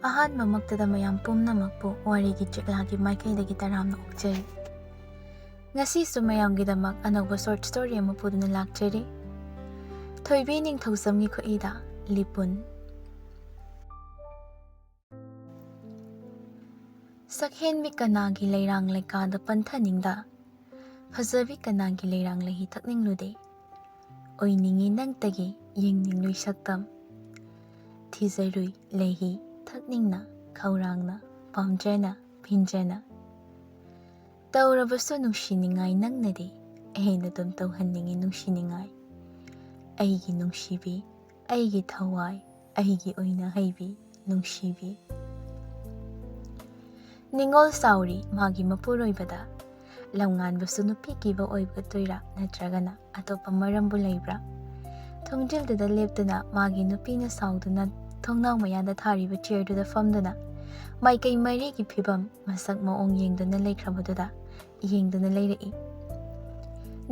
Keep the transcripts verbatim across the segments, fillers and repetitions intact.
ꯑꯍꯥꯟꯕꯃꯛꯇꯗ ꯃꯌꯥꯝ ꯄꯨꯝꯅꯃꯛꯄꯨ ꯋꯥꯔꯤꯒꯤ ꯆꯦꯛꯂꯥꯒꯤ ꯃꯥꯏꯀꯩꯗꯒꯤ ꯇꯔꯥꯝꯅ ꯑꯣꯛꯆꯔꯤ꯫ ꯉꯁꯤꯁꯨ ꯃꯌꯥꯝꯒꯤꯗꯃꯛ ꯑꯅꯧꯕ short story ꯑꯃ ꯄꯨꯗꯨꯅ ꯂꯥꯛꯆꯔꯤ꯫ ꯊꯣꯏꯕꯤ ꯅꯤꯡꯊꯧꯖꯝꯒꯤ ꯈꯨꯠꯏꯗ, ꯂꯤꯄꯨꯟ꯫ ꯁꯛꯍꯦꯟꯕꯤ ꯀꯅꯥꯒꯤ ꯂꯩꯔꯥꯡ ꯂꯩꯀꯥꯗ ꯄꯟꯊꯅꯤꯡꯗ, ꯐꯖꯕꯤ ꯀꯅꯥꯒꯤ ꯂꯩꯔꯥꯡ ꯂꯩꯍꯤ ꯊꯛꯅꯤꯡꯂꯨꯗꯦ꯫ ꯑꯣꯏꯅꯤꯡꯉꯤ ꯅꯪꯇꯒꯤ ꯌꯦꯡꯅꯤꯡꯂꯨꯏ ꯁꯛꯇꯝ꯫ ꯊꯤꯖꯔꯨꯏ ꯂꯩꯍꯤ ꯊꯛꯅꯤꯡꯅ, ꯈꯧꯔꯥꯡꯅ, ꯄꯥꯝꯖꯅ, ꯄꯤꯟꯖꯅ꯫ ꯇꯧꯔꯕꯁꯨ ꯅꯨꯡꯁꯤꯅꯤꯡꯉꯥꯏ ꯅꯪꯅꯗꯤ, ꯑꯩꯅ ꯑꯗꯨꯝ ꯇꯧꯍꯟꯅꯤꯡꯉꯤ ꯅꯨꯡꯁꯤꯅꯤꯡꯉꯥꯏ꯫ ꯑꯩꯒꯤ ꯅꯨꯡꯁꯤꯕꯤ, ꯑꯩꯒꯤ ꯊꯋꯥꯏ, ꯑꯩꯒꯤ ꯑꯣꯏꯅ ꯍꯩꯕꯤ, ꯅꯨꯡꯁꯤꯕꯤ꯫ ꯅꯤꯉꯣꯜ ꯁꯥꯎꯔꯤ ꯃꯥꯒꯤ ꯃꯄꯨꯔꯣꯏꯕꯗ꯫ ꯂꯝꯉꯥꯟꯕꯁꯨ ꯅꯨꯄꯤ ꯀꯤꯕ ꯑꯣꯏꯒꯗꯣꯏꯔꯥ, ꯅꯠꯇ꯭ꯔꯒꯅ ꯑꯇꯣꯞꯄ ꯃꯔꯝꯕꯨ ꯂꯩꯕ꯭ꯔꯥ? ꯊꯣꯡꯖꯤꯜꯗꯨꯗ ꯂꯦꯞꯇꯨꯅ ꯃꯥꯒꯤ ꯅꯨꯄꯤꯅ ꯁꯥꯎꯗꯨꯅ ꯊꯣꯡꯅꯥꯎ ꯃꯌꯥꯗ ꯊꯥꯔꯤꯕ chairꯗꯨꯗ ꯐꯝꯗꯨꯅ ꯃꯥꯏꯀꯩ ꯃꯔꯤꯒꯤ ꯐꯤꯕꯝ ꯃꯁꯛ ꯃꯑꯣꯡ ꯌꯦꯡꯗꯨꯅ ꯂꯩꯈ꯭ꯔꯕꯗꯨꯗ ꯌꯦꯡꯗꯨꯅ ꯂꯩꯔꯛꯏ꯫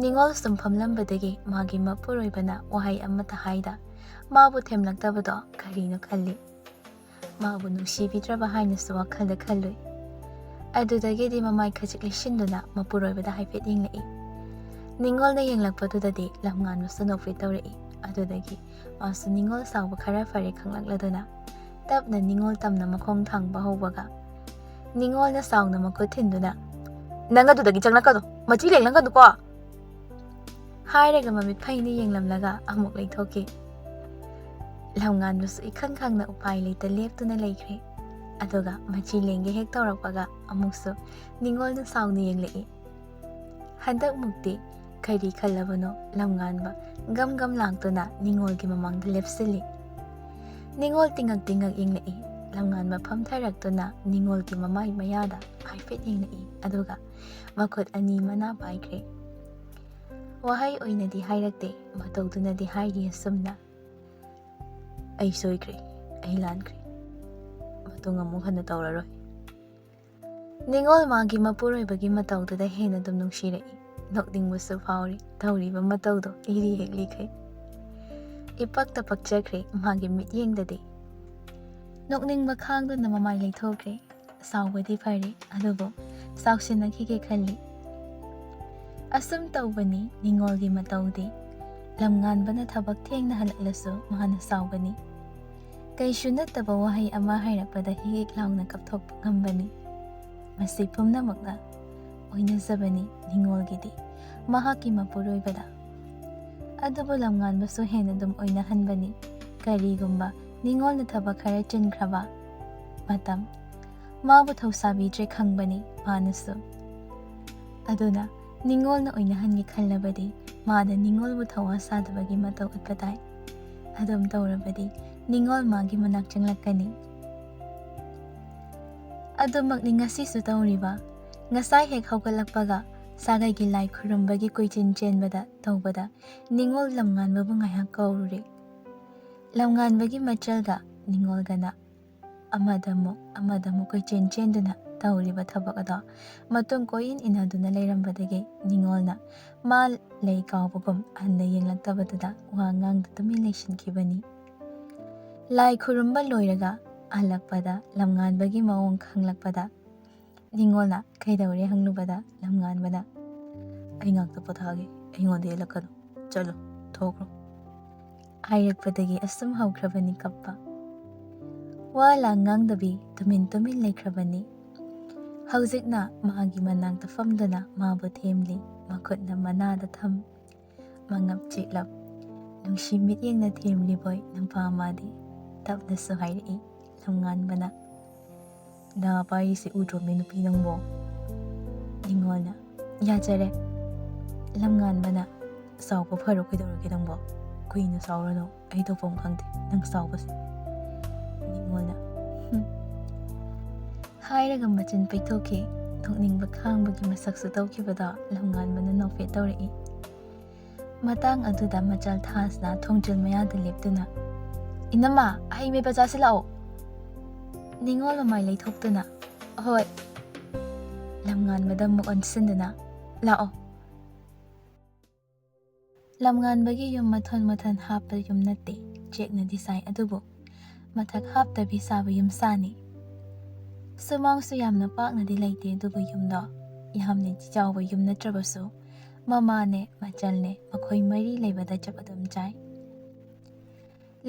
ꯅꯤꯉꯣꯜ ꯁꯨꯝ ꯐꯝꯂꯝꯕꯗꯒꯤ ꯃꯥꯒꯤ ꯃꯄꯨꯔꯣꯏꯕꯅ ꯋꯥꯍꯩ ꯑꯃꯠꯇ ꯍꯥꯏꯗ ꯃꯥꯕꯨ ꯊꯦꯝꯂꯛꯇꯕꯗꯣ ꯀꯔꯤꯅꯣ ꯈꯜꯂꯤ꯫ ꯃꯥꯕꯨ ꯅꯨꯡꯁꯤꯕꯤꯗ꯭ꯔꯕ ꯍꯥꯏꯅꯁꯨ ꯋꯥꯈꯜꯗ ꯈꯜꯂꯨꯏ꯫ ꯑꯗꯨꯗꯒꯤꯗꯤ ꯃꯃꯥꯏ ꯈꯖꯤꯛ ꯂꯩꯁꯤꯟꯗꯨꯅ ꯃꯄꯨꯔꯣꯏꯕꯗ ꯍꯥꯏꯐꯦꯠ ꯌꯦꯡꯂꯛꯏ꯫ ꯅꯤꯉꯣꯜꯅ ꯌꯦꯡꯂꯛꯄꯗꯨꯗꯗꯤ ꯂꯝꯉꯥꯟꯕꯁꯨ ꯅꯣꯛꯐꯦꯠ ꯇꯧꯔꯛꯏ꯫ ꯑꯗꯨꯗꯒꯤ ꯃꯥꯁꯨ ꯅꯤꯉꯣꯜ ꯁꯥꯎꯕ ꯈꯔ ꯐꯔꯦ ꯈꯪꯂꯛꯂꯗꯨꯅ ꯇꯞꯅ ꯅꯤꯉꯣꯜ ꯇꯝꯅ ꯃꯈꯣꯡ ꯊꯥꯡꯕ ꯍꯧꯕꯒ, ꯅꯤꯉꯣꯜꯅ ꯁꯥꯎꯅ ꯃꯈꯨꯠ ꯊꯤꯟꯗꯨꯅ, "ꯅꯪ ꯑꯗꯨꯗꯒꯤ ꯆꯪꯂꯛꯀꯅꯨ, ꯃꯆꯤ ꯂꯦꯡꯂꯛꯀꯅꯨꯀꯣ!" ꯍꯥꯏꯔꯒ ꯃꯃꯤꯠ ꯐꯩꯅ ꯌꯦꯡꯂꯝꯂꯒ ꯑꯃꯨꯛ ꯂꯩꯊꯣꯛꯈꯤ꯫ ꯂꯝꯉꯥꯟꯕꯁꯨ ꯏꯈꯪ ꯈꯪꯅ ꯎꯄꯥꯏ ꯂꯩꯇ ꯂꯦꯞꯇꯨꯅ ꯂꯩꯈ꯭ꯔꯦ꯫ ꯑꯗꯨꯒ ꯃꯆꯤ ꯂꯦꯡꯒꯦ ꯍꯦꯛ ꯇꯧꯔꯛꯄꯒ ꯑꯃꯨꯛꯁꯨ ꯅꯤꯉꯣꯜꯅ ꯁꯥꯎꯅ ꯌꯦꯡꯂꯛꯏ꯫ ꯍꯟꯗꯛꯃꯨꯛꯇꯤ ꯀꯔꯤ ꯈꯜꯂꯕꯅꯣ ꯂꯝꯉꯥꯟꯕ ꯒꯝ ꯒꯝ ꯂꯥꯛꯇꯨꯅ ꯅꯤꯉꯣꯜꯒꯤ ꯃꯃꯥꯡꯗ ꯂꯦꯞꯁꯤꯜꯂꯤ꯫ ꯅꯤꯉꯣꯜ ꯇꯤꯡꯉꯛ ꯇꯤꯡꯉꯛ ꯌꯦꯡꯂꯛꯏ꯫ ꯂꯝꯉꯥꯟꯕ ꯐꯝꯊꯔꯛꯇꯨꯅ ꯅꯤꯉꯣꯜꯒꯤ ꯃꯃꯥꯏ ꯃꯌꯥꯗ ꯍꯥꯏꯐꯦꯠ ꯌꯦꯡꯂꯛꯏ, ꯑꯗꯨꯒ ꯃꯈꯨꯠ ꯑꯅꯤ ꯃꯅꯥ ꯄꯥꯏꯈ꯭ꯔꯦ꯫ ꯋꯥꯍꯩ ꯑꯣꯏꯅꯗꯤ ꯍꯥꯏꯔꯛꯇꯦ, ꯃꯇꯧꯗꯨꯅꯗꯤ ꯍꯥꯏꯔꯤ ꯑꯁꯨꯝꯅ, "ꯑꯩ ꯁꯣꯏꯈ꯭ꯔꯦ, ꯑꯩ ꯂꯥꯟꯈ꯭ꯔꯦ, ꯃꯇꯨꯡ ꯑꯃꯨꯛ ꯍꯟꯅ ꯇꯧꯔꯔꯣꯏ"꯫ ꯅꯤꯉꯣꯜ ꯃꯥꯒꯤ ꯃꯄꯨꯔꯣꯏꯕꯒꯤ ꯃꯇꯧꯗꯨꯗ ꯍꯦꯟꯅ ꯑꯗꯨꯝ ꯅꯨꯡꯁꯤꯔꯛꯏ꯫ ꯅꯣꯛꯅꯤꯡꯕꯁꯨ ꯐꯥꯎꯔꯤ, ꯇꯧꯔꯤꯕ ꯃꯇꯧꯗꯣ ꯏꯔꯤ ꯍꯦꯛ ꯂꯤꯈꯩ꯫ ꯏꯄꯛꯇ ꯄꯛꯆꯈ꯭ꯔꯦ ꯃꯥꯒꯤ ꯃꯤꯠꯌꯦꯡꯗꯗꯤ꯫ ꯅꯣꯛꯅꯤꯡꯕ ꯈꯥꯡꯗꯨꯅ ꯃꯃꯥꯏ ꯂꯩꯊꯣꯛꯈ꯭ꯔꯦ꯫ ꯁꯥꯎꯕꯗꯤ ꯐꯔꯦ, ꯑꯗꯨꯕꯨ ꯁꯥꯎꯁꯤꯟꯅꯈꯤꯒꯦ ꯈꯜꯂꯤ꯫ ꯑꯁꯨꯝ ꯇꯧꯕꯅꯤ ꯅꯤꯉꯣꯜꯒꯤ ꯃꯇꯧꯗꯤ꯫ ꯂꯝꯉꯥꯟꯕꯅ ꯊꯕꯛ ꯊꯦꯡꯅ ꯍꯜꯂꯛꯂꯁꯨ ꯃꯥꯅ ꯁꯥꯎꯒꯅꯤ꯫ ꯀꯩꯁꯨ ꯅꯠꯇꯕ ꯋꯥꯍꯩ ꯑꯃ ꯍꯥꯏꯔꯛꯄꯗ ꯍꯤꯛ ꯍꯤꯛ ꯂꯥꯎꯅ ꯀꯞꯊꯣꯛꯄ ꯉꯝꯕꯅꯤ꯫ ꯃꯁꯤ ꯄꯨꯝꯅꯃꯛꯅ ꯑꯣꯏꯅꯖꯕꯅꯤ ꯅꯤꯉꯣꯜꯒꯤꯗꯤ, ꯃꯍꯥꯛꯀꯤ ꯃꯄꯨꯔꯣꯏꯕꯗ꯫ ꯑꯗꯨꯕꯨ ꯂꯝꯉꯥꯟꯕꯁꯨ ꯍꯦꯟꯅ ꯑꯗꯨꯝ ꯑꯣꯏꯅꯍꯟꯕꯅꯤ꯫ ꯀꯔꯤꯒꯨꯝꯕ ꯅꯤꯉꯣꯜꯅ ꯊꯕꯛ ꯈꯔ ꯆꯤꯟꯈ꯭ꯔꯕ ꯃꯇꯝ, ꯃꯥꯕꯨ ꯊꯧꯁꯥꯕꯤꯗ꯭ꯔꯦ ꯈꯪꯕꯅꯤ ꯃꯥꯅꯁꯨ꯫ ꯑꯗꯨꯅ ꯅꯤꯉꯣꯜꯅ ꯑꯣꯏꯅꯍꯟꯒꯦ ꯈꯜꯂꯕꯗꯤ ꯃꯥꯅ ꯅꯤꯉꯣꯜꯕꯨ ꯊꯧꯋꯥ ꯁꯥꯗꯕꯒꯤ ꯃꯇꯧ ꯎꯠꯄ ꯇꯥꯏ꯫ ꯑꯗꯨꯝ ꯇꯧꯔꯕꯗꯤ ꯅꯤꯉꯣꯜ ꯃꯥꯒꯤ ꯃꯅꯥꯛ ꯆꯪꯂꯛꯀꯅꯤ꯫ ꯑꯗꯨꯃꯛꯅꯤ ꯉꯁꯤꯁꯨ ꯇꯧꯔꯤꯕ꯫ ꯉꯁꯥꯏ ꯍꯦꯛ ꯍꯧꯒꯠꯂꯛꯄꯒ ꯁꯥꯒꯩꯒꯤ ꯂꯥꯏ ꯈꯨꯔꯨꯝꯕꯒꯤ ꯀꯣꯏꯆꯦꯟ ꯆꯦꯟꯕꯗ ꯇꯧꯕꯗ ꯅꯤꯉꯣꯜ ꯂꯝꯉꯥꯟꯕꯕꯨ ꯉꯥꯏꯍꯥꯛ ꯀꯧꯔꯨꯔꯦ꯫ ꯂꯝꯉꯥꯟꯕꯒꯤ ꯃꯆꯜꯒ ꯅꯤꯉꯣꯜꯒꯅ ꯑꯃꯗ ꯑꯃꯨꯛ ꯑꯃꯗ ꯑꯃꯨꯛ ꯀꯣꯏꯆꯦꯟ ꯆꯦꯟꯗꯨꯅ ꯇꯧꯔꯤꯕ ꯊꯕꯛ ꯑꯗꯣ ꯃꯇꯨꯡ ꯀꯣꯏꯏꯟ ꯏꯟꯅꯗꯨꯅ ꯂꯩꯔꯝꯕꯗꯒꯤ ꯅꯤꯉꯣꯜꯅ ꯃꯥ ꯂꯩ ꯀꯥꯎꯕꯒꯨꯝ ꯍꯟꯅ ꯌꯦꯡꯂꯛꯇꯕꯗꯨꯗ ꯋꯥ ꯉꯥꯡꯗ ꯇꯨꯃꯤꯟ ꯂꯩꯁꯤꯟꯈꯤꯕꯅꯤ꯫ ꯂꯥꯏ ꯈꯨꯔꯨꯝꯕ ꯂꯣꯏꯔꯒ ꯍꯜꯂꯛꯄꯗ ꯂꯝꯉꯥꯟꯕꯒꯤ ꯃꯑꯣꯡ ꯈꯪꯂꯛꯄꯗ ꯅꯤꯉꯣꯜꯅ ꯀꯩꯗꯧꯔꯦ ꯍꯪꯂꯨꯕꯗ ꯂꯝꯉꯥꯟꯕꯅ, "ꯑꯩ ꯉꯥꯛꯇ ꯄꯣꯊꯥꯒꯦ, ꯑꯩꯉꯣꯟꯗ ꯌꯦꯠꯂꯛꯀꯅꯨ, ꯆꯠꯂꯣ, ꯊꯣꯛꯈ꯭ꯔꯣ" ꯍꯥꯏꯔꯛꯄꯗꯒꯤ ꯑꯁꯨꯝ ꯍꯧꯈ꯭ꯔꯕꯅꯤ ꯀꯞꯄ꯫ ꯋꯥ ꯂꯥꯡ ꯉꯥꯡꯗꯕꯤ ꯇꯨꯃꯤꯟ ꯇꯨꯃꯤꯟ ꯂꯩꯈ꯭ꯔꯕꯅꯤ꯫ ꯍꯧꯖꯤꯛꯅ ꯃꯥꯒꯤ ꯃꯅꯥꯛꯇ ꯐꯝꯗꯨꯅ ꯃꯥꯕꯨ ꯊꯦꯝꯂꯤ, ꯃꯈꯨꯠꯅ ꯃꯅꯥꯗ ꯊꯝ, ꯃꯉꯛ ꯆꯤꯛꯂꯞ꯫ ꯅꯨꯡꯁꯤ ꯃꯤꯠꯌꯦꯡꯅ ꯊꯦꯝꯂꯤꯕꯣꯏ ꯅꯨꯄꯥ ꯑꯃꯗꯤ ꯇꯞꯅꯁꯨ ꯍꯥꯏꯔꯛꯏ ꯂꯝꯉꯥꯟꯕꯅ, "ꯅꯥ ꯄꯥꯏꯔꯤꯁꯦ ꯎꯗ꯭ꯔꯣꯃꯤ ꯅꯨꯄꯤ ꯅꯪꯕꯣ?" ꯅꯤꯉꯣꯜꯅ, "ꯌꯥꯖꯔꯦ"꯫ ꯂꯝꯉꯥꯟꯕꯅ, "ꯁꯥꯎꯕ ꯐꯔꯣ, ꯀꯩꯗꯧꯔꯒꯦ ꯅꯪꯕꯣ? ꯀꯨꯏꯅ ꯁꯥꯎꯔꯅꯨ, ꯑꯩ ꯇꯧꯐꯝ ꯈꯪꯗꯦ ꯅꯪ ꯁꯥꯎꯕꯁꯦ"꯫ ꯅꯤꯉꯣꯜꯅ, "ꯍꯨꯝ"꯫ ꯍꯥꯏꯔꯒ ꯃꯆꯤꯟ ꯄꯩꯊꯣꯛꯈꯤ꯫ ꯅꯣꯛꯅꯤꯡꯕ ꯈꯥꯡꯕꯒꯤ ꯃꯁꯛꯁꯨ ꯇꯧꯈꯤꯕꯗꯣ ꯂꯝꯉꯥꯟꯕꯅ ꯅꯣꯛꯐꯦꯠ ꯇꯧꯔꯛꯏ꯫ ꯃꯇꯥꯡ ꯑꯗꯨꯗ ꯃꯆꯜ ꯊꯥꯁꯅ ꯊꯣꯡꯖꯤꯜ ꯃꯌꯥꯗ ꯂꯦꯞꯇꯨꯅ, "ꯏꯅꯝꯃ, ꯍꯩ ꯃꯦꯠꯄ ꯆꯥꯁꯤ ꯂꯥꯛꯑꯣ"꯫ ꯅꯤꯉꯣꯜ ꯃꯃꯥꯏ ꯂꯩꯊꯣꯛꯇꯨꯅ, "ꯍꯣꯏ"꯫ ꯂꯝꯉꯥꯟꯕꯗ ꯑꯃꯨꯛ ꯑꯣꯟꯁꯤꯟꯗꯨꯅ, "ꯂꯥꯛꯑꯣ"꯫ ꯂꯝꯉꯥꯟꯕꯒꯤ ꯌꯨꯝ ꯃꯊꯣꯟ ꯃꯊꯣꯟ ꯍꯥꯞꯄ ꯌꯨꯝ ꯅꯠꯇꯦ, ꯆꯦꯛꯅꯗꯤ ꯁꯥꯏ, ꯑꯗꯨꯕꯨ ꯃꯊꯛ ꯍꯥꯞꯇꯕꯤ ꯁꯥꯕ ꯌꯨꯝꯁꯥꯅꯤ꯫ ꯁꯨꯃꯥꯡꯁꯨ ꯌꯥꯝꯅ ꯄꯥꯛꯅꯗꯤ ꯂꯩꯇꯦ, ꯑꯗꯨꯕꯨ ꯌꯨꯝꯗꯣ ꯌꯥꯝꯅꯗꯤ ꯆꯥꯎꯕ ꯌꯨꯝ ꯅꯠꯇ꯭ꯔꯕꯁꯨ, ꯃꯃꯥꯅꯦ, ꯃꯆꯜꯅꯦ, ꯃꯈꯣꯏ ꯃꯔꯤ ꯂꯩꯕꯗ ꯆꯞ ꯑꯗꯨꯝ ꯆꯥꯏ꯫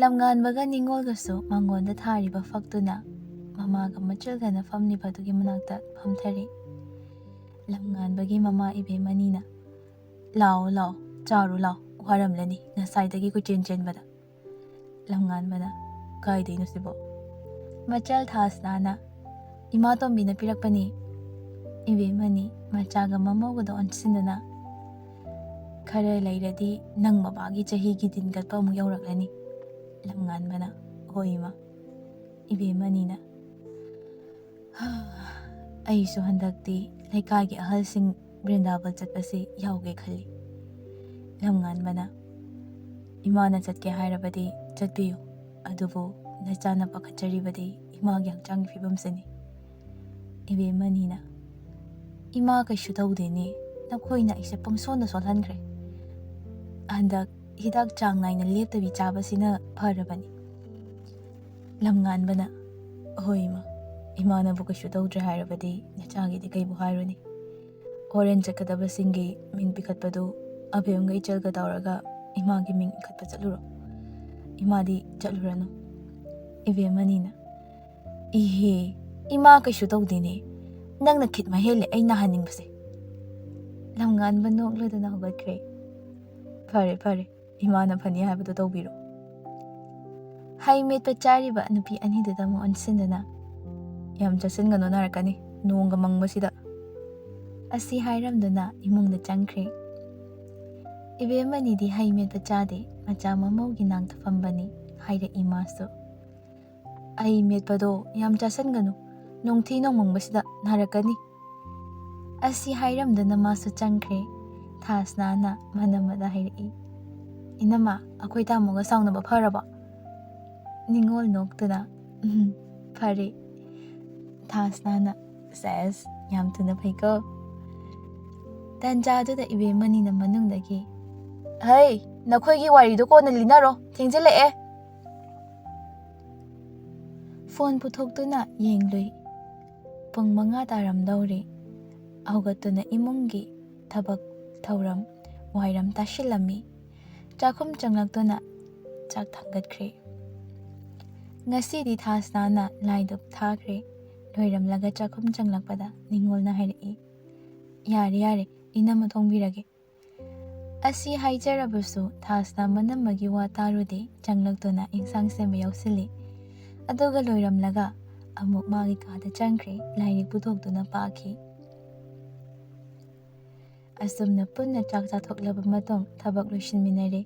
ꯂꯝꯉꯥꯟꯕꯒ ꯅꯤꯉꯣꯜꯒꯁꯨ ꯃꯉꯣꯟꯗ ꯊꯥꯔꯤꯕ ꯐꯛꯇꯨꯅ ꯃꯃꯥꯒ ꯃꯆꯜꯒꯅ ꯐꯝꯂꯤꯕꯗꯨꯒꯤ ꯃꯅꯥꯛꯇ ꯐꯝꯊꯔꯤ꯫ ꯂꯝꯉꯥꯟꯕꯒꯤ ꯃꯃꯥ ꯏꯕꯦꯝꯃꯅꯤꯅ, "ꯂꯥꯛꯑꯣ, ꯂꯥꯛꯑꯣ, ꯆꯥꯔꯨ ꯂꯥꯛꯑꯣ, ꯋꯥꯔꯝꯂꯅꯤ ꯉꯁꯥꯏꯗꯒꯤ ꯀꯣꯏꯆꯦꯟ ꯆꯦꯟꯕꯗ"꯫ ꯂꯝꯉꯥꯟꯕꯅ, "ꯀꯥꯏꯗꯩꯅꯣ ꯁꯤꯕꯣ?" ꯃꯆꯜ ꯊꯥꯁꯅꯥꯅ, "ꯏꯃꯥ ꯇꯣꯝꯕꯤꯅ ꯄꯤꯔꯛꯄꯅꯤ"꯫ ꯏꯕꯦꯝꯃꯅꯤ ꯃꯆꯥꯒ ꯃꯃꯧꯒꯗ ꯑꯣꯟꯁꯤꯟꯗꯨꯅ, "ꯈꯔ ꯂꯩꯔꯗꯤ ꯅꯪ ꯕꯕꯥꯒꯤ ꯆꯍꯤꯒꯤ ꯗꯤꯟ ꯀꯠꯄ ꯑꯃꯨꯛ ꯌꯧꯔꯛꯂꯅꯤ"꯫ ꯂꯝꯉꯥꯟꯕꯅ, "ꯍꯣꯏ ꯏꯃꯥ"꯫ ꯏꯕꯦꯝꯃꯅꯤꯅ, "ꯑꯩꯁꯨ ꯍꯟꯗꯛꯇꯤ ꯂꯩꯀꯥꯏꯒꯤ ꯑꯍꯜꯁꯤꯡ ꯕ꯭ꯔꯤꯟꯗꯥꯕꯟ ꯆꯠꯄꯁꯤ ꯌꯥꯎꯒꯦ ꯈꯜꯂꯤ"꯫ ꯂꯝꯉꯥꯟꯕꯅ, "ꯏꯃꯥꯅ ꯆꯠꯀꯦ ꯍꯥꯏꯔꯕꯗꯤ ꯆꯠꯄꯤꯌꯨ, ꯑꯗꯨꯕꯨ ꯅꯆꯥꯅ ꯄꯥꯈꯠꯆꯔꯤꯕꯗꯤ ꯏꯃꯥꯒꯤ ꯍꯛꯆꯥꯡꯒꯤ ꯐꯤꯕꯝꯁꯤꯅꯤ"꯫ ꯏꯕꯦꯝꯃꯅꯤꯅ, "ꯏꯃꯥ ꯀꯩꯁꯨ ꯇꯧꯗꯦꯅꯦ, ꯅꯈꯣꯏꯅ ꯑꯩꯁꯦ ꯄꯪꯁꯣꯟꯗ ꯁꯣꯜꯍꯟꯈ꯭ꯔꯦ꯫ ꯍꯟꯗꯛ ꯍꯤꯗꯥꯛ ꯆꯥꯡ ꯅꯥꯏꯅ ꯂꯦꯞꯇꯕꯤ ꯆꯥꯕꯁꯤꯅ ꯐꯔꯕꯅꯤ"꯫ ꯂꯝꯉꯥꯟꯕꯅ, "ꯍꯣꯏ ꯏꯃꯥ, ꯏꯃꯥꯅꯕꯨ ꯀꯩꯁꯨ ꯇꯧꯗ꯭ꯔꯦ ꯍꯥꯏꯔꯕꯗꯤ ꯅꯆꯥꯒꯤꯗꯤ ꯀꯩꯕꯨ ꯍꯥꯏꯔꯨꯅꯤ꯫ ꯍꯣꯔꯦꯟ ꯆꯠꯀꯗꯕꯁꯤꯡꯒꯤ ꯃꯤꯡ ꯄꯤꯈꯠꯄꯗꯨ ꯑꯕꯦꯝꯒ ꯏꯆꯜꯒ ꯇꯧꯔꯒ ꯏꯃꯥꯒꯤ ꯃꯤꯡ ꯏꯈꯠꯄ ꯆꯠꯂꯨꯔꯣ꯫ ꯏꯃꯥꯗꯤ ꯆꯠꯂꯨꯔꯅꯨ"꯫ ꯏꯕꯦꯝꯃꯅꯤꯅ, "ꯏꯍꯦ, ꯏꯃꯥ ꯀꯩꯁꯨ ꯇꯧꯗꯦꯅꯦ, ꯅꯪꯅ ꯈꯤꯠ ꯃꯍꯦꯜꯂꯦ ꯑꯩ ꯅꯥꯍꯟꯅꯤꯡꯕꯁꯦ"꯫ ꯂꯝꯉꯥꯟꯕ ꯅꯣꯛꯂꯗꯨꯅ ꯍꯧꯒꯠꯈ꯭ꯔꯦ꯫ "ꯐꯔꯦ, ꯐꯔꯦ, ꯏꯃꯥꯅ ꯐꯅꯤ ꯍꯥꯏꯕꯗꯣ ꯇꯧꯕꯤꯔꯣ"꯫ ꯍꯩ ꯃꯦꯠꯄ ꯆꯥꯔꯤꯕ ꯅꯨꯄꯤ ꯑꯅꯤꯗꯨꯗ ꯑꯃꯨꯛ ꯑꯣꯟꯁꯤꯟꯗꯨꯅ, "ꯌꯥꯝ ꯆꯥꯁꯤꯟꯒꯅꯨ, ꯅꯥꯔꯛꯀꯅꯤ, ꯅꯣꯡꯒ ꯃꯪꯕꯁꯤꯗ"꯫ ꯑꯁꯤ ꯍꯥꯏꯔꯝꯗꯨꯅ ꯏꯃꯨꯡꯗ ꯆꯪꯈ꯭ꯔꯦ꯫ ꯏꯕꯦꯝꯃꯅꯤꯗꯤ ꯍꯩ ꯃꯦꯠꯄ ꯆꯥꯗꯦ, ꯃꯆꯥ ꯃꯃꯧꯒꯤ ꯅꯥꯛꯇ ꯐꯝꯕꯅꯤ, ꯍꯥꯏꯔꯛꯏ ꯃꯥꯁꯨ꯫ "ꯍꯩ ꯃꯦꯠꯄꯗꯣ ꯌꯥꯝ ꯆꯥꯁꯤꯟꯒꯅꯨ, ꯅꯣꯡꯊꯤ ꯅꯣꯡꯃꯪꯕꯁꯤꯗ ꯅꯥꯔꯛꯀꯅꯤ"꯫ ꯑꯁꯤ ꯍꯥꯏꯔꯝꯗꯨꯅ ꯃꯥꯁꯨ ꯆꯪꯈ꯭ꯔꯦ꯫ ꯊꯥꯁꯅꯥꯅ ꯃꯅꯝꯃꯗ ꯍꯥꯏꯔꯛꯏ, "ꯏꯅꯝꯃ, ꯑꯩꯈꯣꯏ ꯇꯥꯃꯣꯒ ꯁꯥꯎꯅꯕ ꯐꯔꯕꯣ?" ꯅꯤꯉꯣꯜ ꯅꯣꯛꯇꯨꯅ, "ꯎꯝ, ꯐꯔꯦ"꯫ ꯊꯥꯁꯅꯥꯅ, "ꯁꯦꯁ, ꯌꯥꯝ ꯊꯨꯅ ꯐꯩꯀꯣ"꯫ ꯇꯟꯖꯥꯗꯨꯗ ꯏꯕꯦꯝꯃꯅꯤꯅ ꯃꯅꯨꯡꯗꯒꯤ, "ꯍꯩ, ꯅꯈꯣꯏꯒꯤ ꯋꯥꯔꯤꯗꯣ ꯀꯣꯟꯅ ꯂꯤꯅꯔꯣ, ꯊꯦꯡꯖꯤꯜꯂꯛꯑꯦ"꯫ ꯐꯣꯟ ꯄꯨꯊꯣꯛꯇꯨꯅ ꯌꯦꯡꯂꯨꯏ꯫ ꯄꯨꯡ ꯃꯉꯥ ꯇꯥꯔꯝꯗꯧꯔꯦ꯫ ꯍꯧꯒꯠꯇꯨꯅ ꯏꯃꯨꯡꯒꯤ ꯊꯕꯛ ꯊꯧꯔꯝ ꯋꯥꯏꯔꯝ ꯇꯥꯁꯤꯜꯂꯝꯃꯤ꯫ ꯆꯥꯛꯈꯨꯝ ꯆꯪꯂꯛꯇꯨꯅ ꯆꯥꯛ ꯊꯥꯡꯒꯠꯈ꯭ꯔꯦ꯫ ꯉꯁꯤꯗꯤ ꯊꯥꯁꯅꯥꯅ ꯂꯥꯏꯗꯨꯛ ꯊꯥꯈ꯭ꯔꯦ꯫ ꯂꯣꯏꯔꯝꯂꯒ ꯆꯥꯛꯈꯨꯝ ꯆꯪꯂꯛꯄꯗ ꯅꯤꯉꯣꯜꯅ ꯍꯥꯏꯔꯛꯏ, "ꯌꯥꯔꯦ, ꯌꯥꯔꯦ, ꯏꯅꯝꯃ ꯊꯣꯡꯕꯤꯔꯒꯦ"꯫ ꯑꯁꯤ ꯍꯥꯏꯖꯔꯕꯁꯨ ꯊꯥꯁꯅꯥ ꯃꯅꯝꯃꯒꯤ ꯋꯥ ꯇꯥꯔꯨꯗꯦ꯫ ꯆꯪꯂꯛꯇꯨꯅ ꯏꯟꯁꯥꯡ ꯁꯦꯝꯕ ꯌꯥꯎꯁꯤꯜꯂꯤ꯫ ꯑꯗꯨꯒ ꯂꯣꯏꯔꯝꯂꯒ ꯑꯃꯨꯛ ꯃꯥꯒꯤ ꯀꯥꯗ ꯆꯪꯈ꯭ꯔꯦ꯫ ꯂꯥꯏꯔꯤꯛ ꯄꯨꯊꯣꯛꯇꯨꯅ ꯄꯥꯈꯤ꯫ ꯑꯁꯨꯝꯅ ꯄꯨꯟꯅ ꯆꯥꯛ ꯆꯥꯊꯣꯛꯂꯕ ꯃꯇꯨꯡ ꯊꯕꯛ ꯂꯣꯏꯁꯤꯟꯃꯤꯟꯅꯔꯦ꯫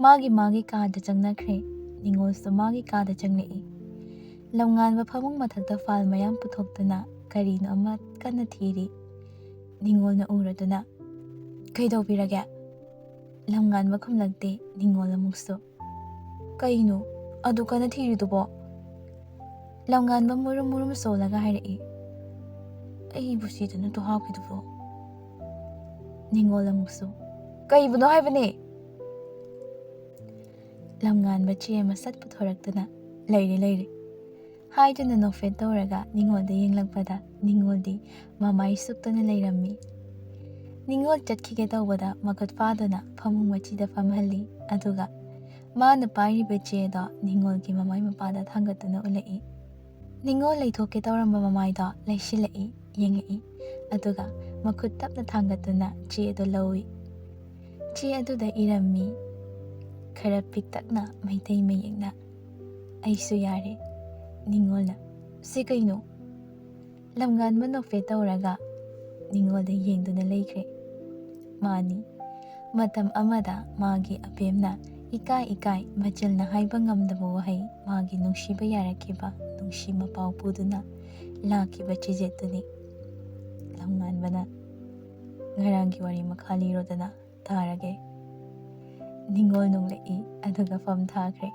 ꯃꯥꯒꯤ ꯃꯥꯒꯤ ꯀꯥꯗ ꯆꯪꯅꯈ꯭ꯔꯦ꯫ ꯅꯤꯉꯣꯜꯁꯨ ꯃꯥꯒꯤ ꯀꯥꯗ ꯆꯪꯂꯛꯏ꯫ ꯂꯝꯉꯥꯟꯕ ꯐꯃꯨꯡ ꯃꯊꯛꯇ ꯐꯥꯏꯜ ꯃꯌꯥꯝ ꯄꯨꯊꯣꯛꯇꯨꯅ ꯀꯔꯤꯅꯣ ꯑꯃ ꯀꯟꯅ ꯊꯤꯔꯤ꯫ ꯅꯤꯉꯣꯜꯅ ꯎꯔꯗꯨꯅ, "ꯀꯩꯗꯧꯕꯤꯔꯒꯦ?" ꯂꯝꯉꯥꯟꯕ ꯈꯨꯝꯂꯛꯇꯦ꯫ ꯅꯤꯉꯣꯜ ꯑꯃꯨꯛꯁꯨ, "ꯀꯩꯅꯣ ꯑꯗꯨ ꯀꯟꯅ ꯊꯤꯔꯤꯗꯨꯕꯣ?" ꯂꯝꯉꯥꯟꯕ ꯃꯨꯔꯨꯝ ꯃꯨꯔꯨꯝ ꯁꯣꯜꯂꯒ ꯍꯥꯏꯔꯛꯏ, "ꯑꯩꯕꯨ ꯁꯤꯗ ꯅꯠꯇ꯭ꯔꯣ ꯍꯥꯞꯈꯤꯗꯨꯕꯣ?" ꯅꯤꯉꯣꯜ ꯑꯃꯨꯛꯁꯨ, "ꯀꯩꯕꯨꯅꯣ ꯍꯥꯏꯕꯅꯦ?" ꯂꯝꯉꯥꯟꯕ ꯆꯦ ꯑꯃ ꯁꯠ ꯄꯨꯊꯣꯔꯛꯇꯨꯅ, "ꯂꯩꯔꯦ, ꯂꯩꯔꯦ" ꯍꯥꯏꯗꯨꯅ ꯅꯣꯛꯐꯦꯠ ꯇꯧꯔꯒ ꯅꯤꯉꯣꯜꯗ ꯌꯦꯡꯂꯛꯄꯗ ꯅꯤꯉꯣꯜꯗꯤ ꯃꯃꯥꯏ ꯁꯨꯛꯇꯨꯅ ꯂꯩꯔꯝꯃꯤ꯫ ꯅꯤꯉꯣꯜ ꯆꯠꯈꯤꯒꯦ ꯇꯧꯕꯗ ꯃꯈꯨꯠ ꯐꯥꯗꯨꯅ ꯐꯃꯨꯡ ꯃꯆꯤꯗ ꯐꯝꯍꯜꯂꯤ꯫ ꯑꯗꯨꯒ ꯃꯥꯅ ꯄꯥꯏꯔꯤꯕ ꯆꯦꯗꯣ ꯅꯤꯉꯣꯜꯒꯤ ꯃꯃꯥꯏ ꯃꯄꯥꯗ ꯊꯥꯡꯒꯠꯇꯨꯅ ꯎꯠꯂꯛꯏ꯫ ꯅꯤꯉꯣꯜ ꯂꯩꯊꯣꯛꯀꯦ ꯇꯧꯔꯝꯕ ꯃꯃꯥꯏꯗꯣ ꯂꯩꯁꯤꯜꯂꯛꯏ, ꯌꯦꯡꯉꯛꯏ꯫ ꯑꯗꯨꯒ ꯃꯈꯨꯠ ꯇꯞꯅ ꯊꯥꯡꯒꯠꯇꯨꯅ ꯆꯦ ꯑꯗꯨ ꯂꯧꯏ꯫ ꯆꯦ ꯑꯗꯨꯗ ꯏꯔꯝꯃꯤ ꯈꯔ ꯄꯤꯛꯇꯛꯅ ꯃꯩꯇꯩ ꯃꯌꯦꯛꯅ, "ꯑꯩꯁꯨ ꯌꯥꯔꯦ"꯫ ꯅꯤꯉꯣꯜꯅ, "ꯁꯤ ꯀꯩꯅꯣ?" ꯂꯝꯉꯥꯟꯕ ꯅꯣꯛꯐꯦꯠ ꯇꯧꯔꯒ ꯅꯤꯉꯣꯜꯗ ꯌꯦꯡꯗꯨꯅ ꯂꯩꯈ꯭ꯔꯦ꯫ ꯃꯥꯅꯤ, ꯃꯇꯝ ꯑꯃꯗ ꯃꯥꯒꯤ ꯑꯕꯦꯝꯅ ꯏꯀꯥꯏ ꯏꯀꯥꯏ ꯃꯆꯜꯅ ꯍꯥꯏꯕ ꯉꯝꯗꯕ ꯋꯥꯍꯩ, ꯃꯥꯒꯤ ꯅꯨꯡꯁꯤꯕ ꯌꯥꯔꯛꯈꯤꯕ ꯅꯨꯡꯁꯤ ꯃꯄꯥꯎ ꯄꯨꯗꯨꯅ ꯂꯥꯛꯈꯤꯕ ꯆꯤꯖꯦꯠꯇꯨꯅꯤ꯫ ꯂꯝꯉꯥꯟꯕꯅ, "ꯉꯔꯥꯡꯒꯤ ꯋꯥꯔꯤ ꯃꯈꯥ ꯂꯤꯔꯣꯗꯅ ꯇꯥꯔꯒꯦ"꯫ ꯅꯤꯉꯣꯜ ꯅꯣꯡꯂꯛꯏ, ꯑꯗꯨꯒ ꯐꯝ ꯊꯥꯈ꯭ꯔꯦ꯫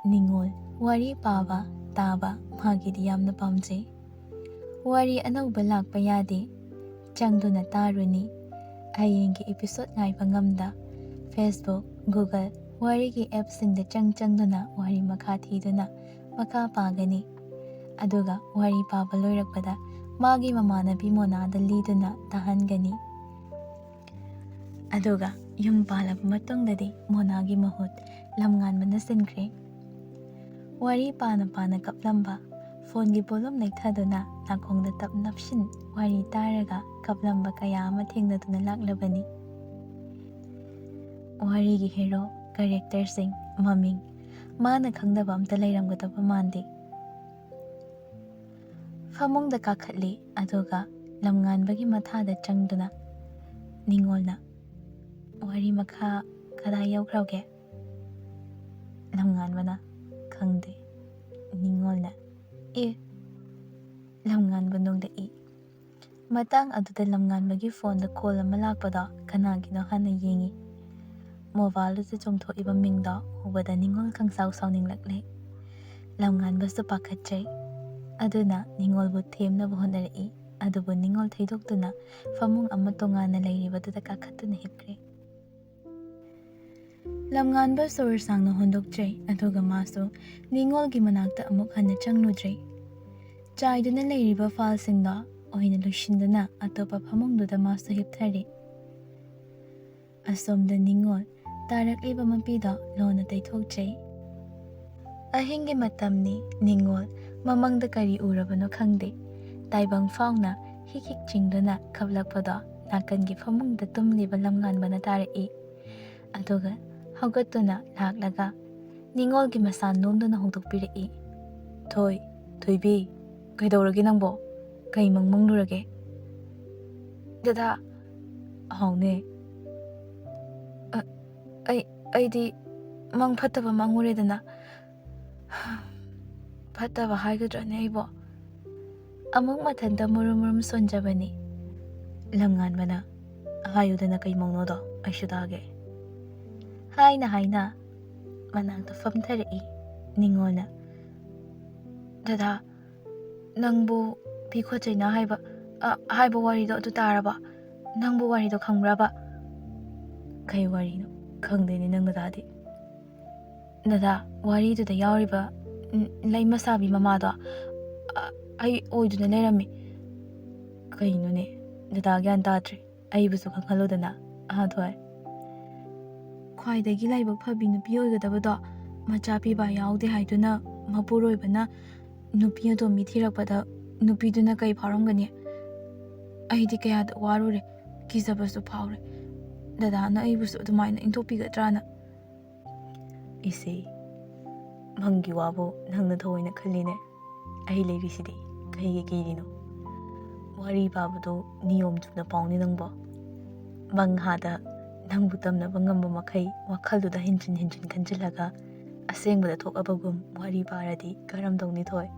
ꯅꯤꯉꯣꯜ, ꯋꯥꯔꯤ ꯄꯥꯕ, ꯇꯥꯕ ꯃꯥꯒꯤꯗꯤ ꯌꯥꯝꯅ ꯄꯥꯝꯖꯩ꯫ ꯋꯥꯔꯤ ꯑꯅꯧꯕ ꯂꯥꯛꯄ ꯌꯥꯗꯦ꯫ ꯆꯪꯗꯨꯅ ꯇꯥꯔꯨꯅꯤ꯫ ꯍꯌꯦꯡꯒꯤ episode ꯉꯥꯏꯕ ꯉꯝꯗ, Facebook, Google, ꯋꯥꯔꯤꯒꯤ appꯁꯤꯡꯗ ꯆꯪ ꯆꯪꯗꯨꯅ ꯋꯥꯔꯤ ꯃꯈꯥ ꯊꯤꯗꯨꯅ ꯃꯈꯥ ꯄꯥꯒꯅꯤ꯫ ꯑꯗꯨꯒ ꯋꯥꯔꯤ ꯄꯥꯕ ꯂꯣꯏꯔꯛꯄꯗ ꯃꯥꯒꯤ ꯃꯃꯥꯟꯅꯕꯤ ꯃꯣꯅꯥꯗ ꯂꯤꯗꯨꯅ ꯇꯥꯍꯟꯒꯅꯤ꯫ ꯑꯗꯨꯒ ꯌꯨꯝ ꯄꯥꯜꯂꯕ ꯃꯇꯨꯡꯗꯗꯤ ꯃꯣꯅꯥꯒꯤ ꯃꯍꯨꯠ ꯂꯝꯉꯥꯟꯕꯅ ꯁꯤꯟꯈ꯭ꯔꯦ꯫ ꯋꯥꯔꯤ ꯄꯥꯅ ꯄꯥꯅ ꯀꯞꯂꯝꯕ, ꯐꯣꯟꯒꯤ ꯕꯣꯂꯨꯝ ꯂꯩꯊꯗꯨꯅ ꯅꯥꯀꯣꯡꯗ ꯇꯞ ꯅꯞꯁꯤꯟ ꯋꯥꯔꯤ ꯇꯥꯔꯒ ꯀꯞꯂꯝꯕ ꯀꯌꯥ ꯑꯃ ꯊꯦꯡꯅꯗꯨꯅ ꯂꯥꯛꯂꯕꯅꯤ꯫ ꯋꯥꯔꯤꯒꯤ ꯍꯦꯔꯣ, ꯀꯦꯔꯦꯛꯇꯔꯁꯤꯡ, ꯃꯃꯤꯡ ꯃꯥꯅ ꯈꯪꯗꯕ ꯑꯝꯇ ꯂꯩꯔꯝꯒꯗꯕ ꯃꯥꯟꯗꯦ꯫ ꯐꯃꯨꯡꯗ ꯀꯥꯈꯠꯂꯤ, ꯑꯗꯨꯒ ꯂꯝꯉꯥꯟꯕꯒꯤ ꯃꯊꯥꯗ ꯆꯪꯗꯨꯅ ꯅꯤꯉꯣꯜꯅ, "ꯋꯥꯔꯤ ꯃꯈꯥ ꯀꯗꯥꯏ ꯌꯧꯈ꯭ꯔꯒꯦ?" ꯂꯝꯉꯥꯟꯕꯅ, "ꯈꯪꯗꯦ꯫" ꯅꯤꯉꯣꯜꯅ, "ꯑꯦ?" ꯂꯝꯉꯥꯟꯕ ꯅꯣꯡꯂꯛꯏ꯫ ꯃꯇꯥꯡ ꯑꯗꯨꯗ ꯂꯝꯉꯥꯟꯕꯒꯤ ꯐꯣꯟꯗ ꯀꯣꯜ ꯑꯃ ꯂꯥꯛꯄꯗꯣ ꯀꯅꯥꯒꯤꯅꯣ ꯍꯥꯟꯅ ꯌꯦꯡꯉꯤ꯫ ꯃꯣꯕꯥꯏꯜꯗꯨꯗ ꯆꯣꯡꯊꯣꯛꯏꯕ ꯃꯤꯡꯗꯣ ꯎꯕꯗ ꯅꯤꯉꯣꯜ ꯈꯪꯁꯥꯎ ꯁꯥꯎꯅꯤꯡꯂꯛꯂꯦ꯫ ꯂꯝꯉꯥꯟꯕꯁꯨ ꯄꯥꯈꯠꯆꯩ꯫ ꯑꯗꯨꯅ ꯅꯤꯉꯣꯜꯕꯨ ꯊꯦꯝꯅꯕ ꯍꯣꯠꯅꯔꯛꯏ꯫ ꯑꯗꯨꯕꯨ ꯅꯤꯉꯣꯜ ꯊꯩꯗꯣꯛꯇꯨꯅ ꯐꯃꯨꯡ ꯑꯃ ꯇꯣꯉꯥꯟꯅ ꯂꯩꯔꯤꯕꯗꯨꯗ ꯀꯥꯈꯠꯇꯨꯅ ꯍꯤꯞꯈ꯭ꯔꯦ꯫ ꯂꯝꯉꯥꯟꯕ ꯁꯣꯔ ꯁꯥꯡꯅ ꯍꯣꯟꯗꯣꯛꯆꯩ, ꯑꯗꯨꯒ ꯃꯥꯁꯨ ꯅꯤꯉꯣꯜꯒꯤ ꯃꯅꯥꯛꯇ ꯑꯃꯨꯛ ꯍꯟꯅ ꯆꯪꯂꯨꯗ꯭ꯔꯦ꯫ ꯆꯥꯏꯗꯨꯅ ꯂꯩꯔꯤꯕ ꯐꯥꯏꯜꯁꯤꯡꯗꯣ ꯑꯣꯏꯅ ꯂꯣꯏꯁꯤꯟꯗꯨꯅ ꯑꯇꯣꯞꯄ ꯐꯃꯨꯡꯗꯨꯗ ꯃꯥꯁꯨ ꯍꯤꯞꯊꯔꯤ꯫ ꯑꯁꯣꯝꯗ ꯅꯤꯉꯣꯜ ꯇꯥꯔꯛꯂꯤꯕ ꯃꯄꯤꯗꯣ ꯂꯣꯟꯅ ꯇꯩꯊꯣꯛꯆꯩ꯫ ꯑꯍꯤꯡꯒꯤ ꯃꯇꯝꯅꯤ꯫ ꯅꯤꯉꯣꯜ ꯃꯃꯪꯗ ꯀꯔꯤ ꯎꯔꯕꯅꯣ ꯈꯪꯗꯦ꯫ ꯇꯥꯏꯕꯪ ꯐꯥꯎꯅ ꯍꯤꯛ ꯍꯤꯛ ꯆꯤꯡꯗꯨꯅ ꯀꯞꯂꯛꯄꯗꯣ ꯅꯥꯀꯟꯒꯤ ꯐꯃꯨꯡꯗ ꯇꯨꯝꯂꯤꯕ ꯂꯝꯉꯥꯟꯕꯅ ꯇꯥꯔꯛꯏ꯫ ꯑꯗꯨꯒ ꯍꯧꯒꯠꯇꯨꯅ ꯂꯥꯛꯂꯒ ꯅꯤꯉꯣꯜꯒꯤ ꯃꯁꯥ ꯅꯣꯝꯗꯨꯅ ꯍꯧꯗꯣꯛꯄꯤꯔꯛꯏ꯫ "ꯊꯣꯏ, ꯊꯣꯏꯕꯤ, ꯀꯩꯗꯧꯔꯒꯦ ꯅꯪꯕꯣ? ꯀꯩ ꯃꯪ ꯃꯪꯂꯨꯔꯒꯦ?" "ꯗꯗꯥ, ꯑꯍꯥꯎꯅꯦ꯫ ꯑ, ꯑꯩ, ꯑꯩꯗꯤ ꯃꯪ ꯐꯠꯇꯕ ꯃꯪꯉꯨꯔꯦꯗꯅ꯫" "ꯐꯠꯇꯕ ꯍꯥꯏꯒꯗ꯭ꯔꯅꯦ ꯑꯩꯕꯣ?" ꯑꯃꯨꯛ ꯃꯊꯟꯇ ꯃꯨꯔꯨꯝ ꯃꯨꯔꯨꯝ ꯁꯣꯟꯖꯕꯅꯤ꯫ ꯂꯝꯉꯥꯟꯕꯅ, "ꯍꯥꯏꯌꯨꯗꯅ ꯀꯩ ꯃꯪꯅꯣꯗꯣ, ꯑꯩꯁꯨ ꯇꯥꯒꯦ꯫" ꯍꯥꯏꯅ ꯍꯥꯏꯅ ꯃꯅꯥꯛꯇ ꯐꯝꯊꯔꯛꯏ꯫ ꯅꯤꯉꯣꯜꯅ, "ꯗꯗꯥ, ꯅꯪꯕꯨ ꯄꯤ ꯈꯣꯠꯆꯩꯅ ꯍꯥꯏꯕ, ꯑ, ꯍꯥꯏꯕ ꯋꯥꯔꯤꯗꯣ ꯑꯗꯨ ꯇꯥꯔꯕ? ꯅꯪꯕꯨ ꯋꯥꯔꯤꯗꯣ ꯈꯪꯕ꯭ꯔꯕ?" "ꯀꯩ ꯋꯥꯔꯤꯅꯣ? ꯈꯪꯗꯦꯅꯦ ꯅꯪ ꯗꯗꯥꯗꯤ꯫" "ꯗꯗꯥ, ꯋꯥꯔꯤꯗꯨꯗ ꯌꯥꯎꯔꯤꯕ ꯎꯝ, ꯂꯩꯃ ꯁꯥꯕꯤ ꯃꯃꯥꯗꯣ, ꯑ, ꯑꯩ ꯑꯣꯏꯗꯨꯅ ꯂꯩꯔꯝꯃꯤ꯫ ꯀꯩꯅꯣꯅꯦ, ꯗꯗꯥ ꯒ꯭ꯌꯥꯟ ꯇꯥꯗ꯭ꯔꯦ꯫ ꯑꯩꯕꯨꯁꯨ ꯈꯪꯍꯜꯂꯨꯗꯅ, ꯑꯍꯥ ꯊꯣꯏ꯫ ꯈ꯭ꯋꯥꯏꯗꯒꯤ ꯂꯥꯏꯕꯛ ꯐꯕꯤ ꯅꯨꯄꯤ ꯑꯣꯏꯒꯗꯕꯗꯣ ꯃꯆꯥ ꯄꯤꯕ ꯌꯥꯎꯗꯦ ꯍꯥꯏꯗꯨꯅ ꯃꯄꯨꯔꯣꯏꯕꯅ ꯅꯨꯄꯤ ꯑꯇꯣꯝꯕꯤ ꯊꯤꯔꯛꯄꯗ ꯅꯨꯄꯤꯗꯨꯅ ꯀꯩ ꯐꯥꯎꯔꯝꯒꯅꯤ? ꯑꯩꯗꯤ ꯀꯌꯥꯗ ꯋꯥꯔꯨꯔꯦ, ꯀꯤꯖꯕꯁꯨ ꯐꯥꯎꯔꯦ꯫ ꯗꯗꯥꯅ ꯑꯩꯕꯨꯁꯨ ꯑꯗꯨꯃꯥꯏꯅ ꯏꯟꯊꯣꯛꯄꯤꯒꯗ꯭ꯔꯥꯅ꯫ ꯏꯆꯦ, ꯃꯪꯒꯤ ꯋꯥꯕꯨ ꯅꯪꯅ ꯊꯑꯣꯏꯅ ꯈꯜꯂꯤꯅꯦ꯫ ꯑꯩ ꯂꯩꯔꯤꯁꯤꯗꯤ ꯀꯩꯒꯤ ꯀꯤꯔꯤꯅꯣ? ꯋꯥꯔꯤ ꯄꯥꯕꯗꯣ ꯅꯤꯌꯣꯝ ꯆꯨꯝꯅ ꯄꯥꯎꯅꯦ ꯅꯪꯕꯣ꯫ ꯃꯪꯍꯥꯗ ꯅꯪꯕꯨ ꯇꯝꯅꯕ ꯉꯝꯕ ꯃꯈꯩ ꯋꯥꯈꯜꯗꯨꯗ ꯍꯦꯟꯖꯤꯟ ꯍꯦꯟꯖꯤꯟ ꯈꯟꯖꯤꯜꯂꯒ ꯑꯁꯦꯡꯕꯗ ꯊꯣꯛꯑꯕꯒꯨꯝ ꯋꯥꯔꯤ ꯄꯥꯔꯗꯤ ꯀꯔꯝ ꯇꯧꯅꯤ ꯊꯣꯏ?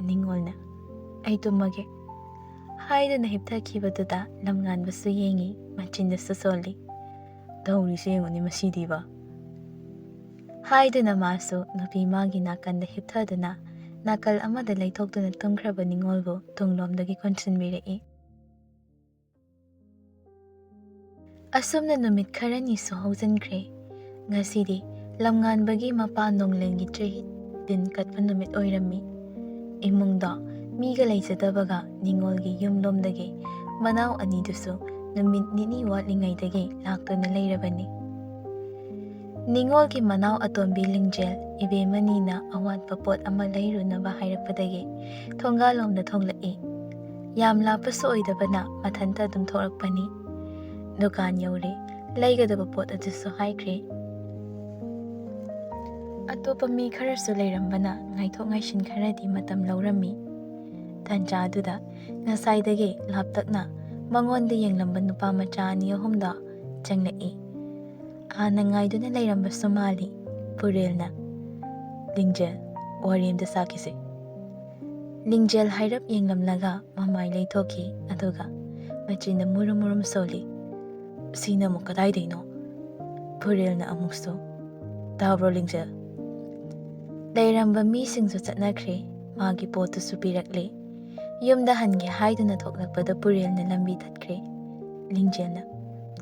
ꯅꯤꯡꯉꯣꯜꯅ, "ꯑꯩ ꯇꯨꯝꯃꯒꯦ" ꯍꯥꯏꯗꯨꯅ ꯍꯤꯞꯊꯈꯤꯕꯗꯨꯗ ꯂꯝꯉꯥꯟꯕꯁꯨ ꯌꯦꯡꯉꯤ, ꯃꯆꯤꯟꯗꯁꯨ ꯁꯣꯜꯂꯤ꯫ "ꯇꯧꯔꯤꯁꯦ ꯌꯦꯡꯉꯨꯅꯦ ꯃꯁꯤꯗꯤꯕ!" ꯍꯥꯏꯗꯨꯅ ꯃꯥꯁꯨ ꯅꯨꯄꯤ ꯃꯥꯒꯤ ꯅꯥꯀꯟꯗ ꯍꯤꯞꯊꯗꯨꯅ ꯅꯥꯀꯜ ꯑꯃꯗ ꯂꯩꯊꯣꯛꯇꯨꯅ ꯇꯨꯝꯈ꯭ꯔꯕ ꯅꯤꯡꯉꯣꯜꯕꯨ ꯇꯨꯡꯂꯣꯝꯗꯒꯤ ꯀꯣꯟꯁꯤꯟꯕꯤꯔꯛꯏ꯫ ꯑꯁꯨꯝꯅ ꯅꯨꯃꯤꯠ ꯈꯔꯅꯤꯁꯨ ꯍꯧꯖꯤꯟꯈ꯭ꯔꯦ꯫ ꯉꯁꯤꯗꯤ ꯂꯝꯉꯥꯟꯕꯒꯤ ꯃꯄꯥ ꯅꯣꯡꯂꯦꯟꯒꯤ ꯆꯍꯤ ꯇꯤꯟ ꯀꯠꯄ ꯅꯨꯃꯤꯠ ꯑꯣꯏꯔꯝꯃꯤ꯫ ꯏꯃꯨꯡꯗꯣ ꯃꯤꯒ ꯂꯩꯖꯗꯕꯒ ꯅꯤꯡꯉꯣꯜꯒꯤ ꯌꯨꯝꯂꯣꯝꯗꯒꯤ ꯃꯅꯥꯎ ꯑꯅꯤꯗꯨꯁꯨ ꯅꯨꯃꯤꯠ ꯅꯤꯅꯤ ꯋꯥꯠꯂꯤꯉꯩꯗꯒꯤ ꯂꯥꯛꯇꯨꯅ ꯂꯩꯔꯕꯅꯤ꯫ ꯅꯤꯡꯉꯣꯜꯒꯤ ꯃꯅꯥꯎ ꯑꯇꯣꯝꯕꯤ ꯂꯤꯡꯖꯦꯜ ꯏꯕꯦꯝꯃꯅꯤꯅ ꯑꯋꯥꯠꯄ ꯄꯣꯠ ꯑꯃ ꯂꯩꯔꯨꯅꯕ ꯍꯥꯏꯔꯛꯄꯗꯒꯤ ꯊꯣꯡꯒꯥꯜꯂꯣꯝꯗ ꯊꯣꯛꯂꯛꯏ꯫ ꯌꯥꯝ ꯂꯥꯞꯄꯁꯨ ꯑꯣꯏꯗꯕꯅ ꯃꯊꯟꯇ ꯑꯗꯨꯝ ꯊꯣꯛꯂꯛꯄꯅꯤ꯫ ꯗꯨꯀꯥꯟ ꯌꯧꯔꯦ, ꯂꯩꯒꯗꯕ ꯄꯣꯠ ꯑꯗꯨꯁꯨ ꯍꯥꯏꯈ꯭ꯔꯦ꯫ ꯑꯇꯣꯞꯄ ꯃꯤ ꯈꯔꯁꯨ ꯂꯩꯔꯝꯕꯅ ꯉꯥꯏꯊꯣꯛ ꯉꯥꯏꯁꯤꯟ ꯈꯔꯗꯤ ꯃꯇꯝ ꯂꯧꯔꯝꯃꯤ꯫ ꯇꯥꯟꯖꯥꯗꯨꯗ ꯉꯁꯥꯏꯗꯒꯤ ꯂꯥꯞꯇꯛꯅ ꯃꯉꯣꯟꯗ ꯌꯦꯡꯂꯝꯕ ꯅꯨꯄꯥ ꯃꯆꯥ ꯑꯅꯤ ꯑꯍꯨꯝꯗꯣ ꯆꯪꯂꯛꯏ꯫ ꯍꯥꯟꯅ ꯉꯥꯏꯗꯨꯅ ꯂꯩꯔꯝꯕꯁꯨ ꯃꯥꯜꯂꯤ꯫ ꯄꯨꯔꯦꯜꯅ, "ꯂꯤꯡꯖꯦꯜ, ꯋꯥꯔꯤ ꯑꯝꯇ ꯁꯥꯈꯤꯁꯦ꯫" ꯂꯤꯡꯖꯦꯜ ꯍꯥꯏꯔꯞ ꯌꯦꯡꯂꯝꯂꯒ ꯃꯃꯥꯏ ꯂꯩꯊꯣꯛꯈꯤ, ꯑꯗꯨꯒ ꯃꯆꯤꯟꯗ ꯃꯨꯔꯨꯝ ꯃꯨꯔꯨꯝ ꯁꯣꯜꯂꯤ꯫ "ꯁꯤꯅ ꯑꯃꯨꯛ ꯀꯗꯥꯏꯗꯩꯅꯣ?" ꯄꯨꯔꯦꯜꯅ ꯑꯃꯨꯛꯁꯨ, "ꯇꯥꯕ꯭ꯔꯣ ꯂꯤꯡꯖꯦꯜ?" ꯂꯩꯔꯝꯕ ꯃꯤꯁꯤꯡꯁꯨ ꯆꯠꯅꯈ꯭ꯔꯦ꯫ ꯃꯥꯒꯤ ꯄꯣꯠꯇꯨꯁꯨ ꯄꯤꯔꯛꯂꯦ꯫ ꯌꯨꯝꯗ ꯍꯟꯒꯦ ꯍꯥꯏꯗꯨꯅ ꯊꯣꯛꯂꯛꯄꯗ ꯄꯨꯔꯦꯜꯅ ꯂꯝꯕꯤ ꯊꯠꯈ꯭ꯔꯦ꯫ ꯂꯤꯡꯖꯦꯜꯅ,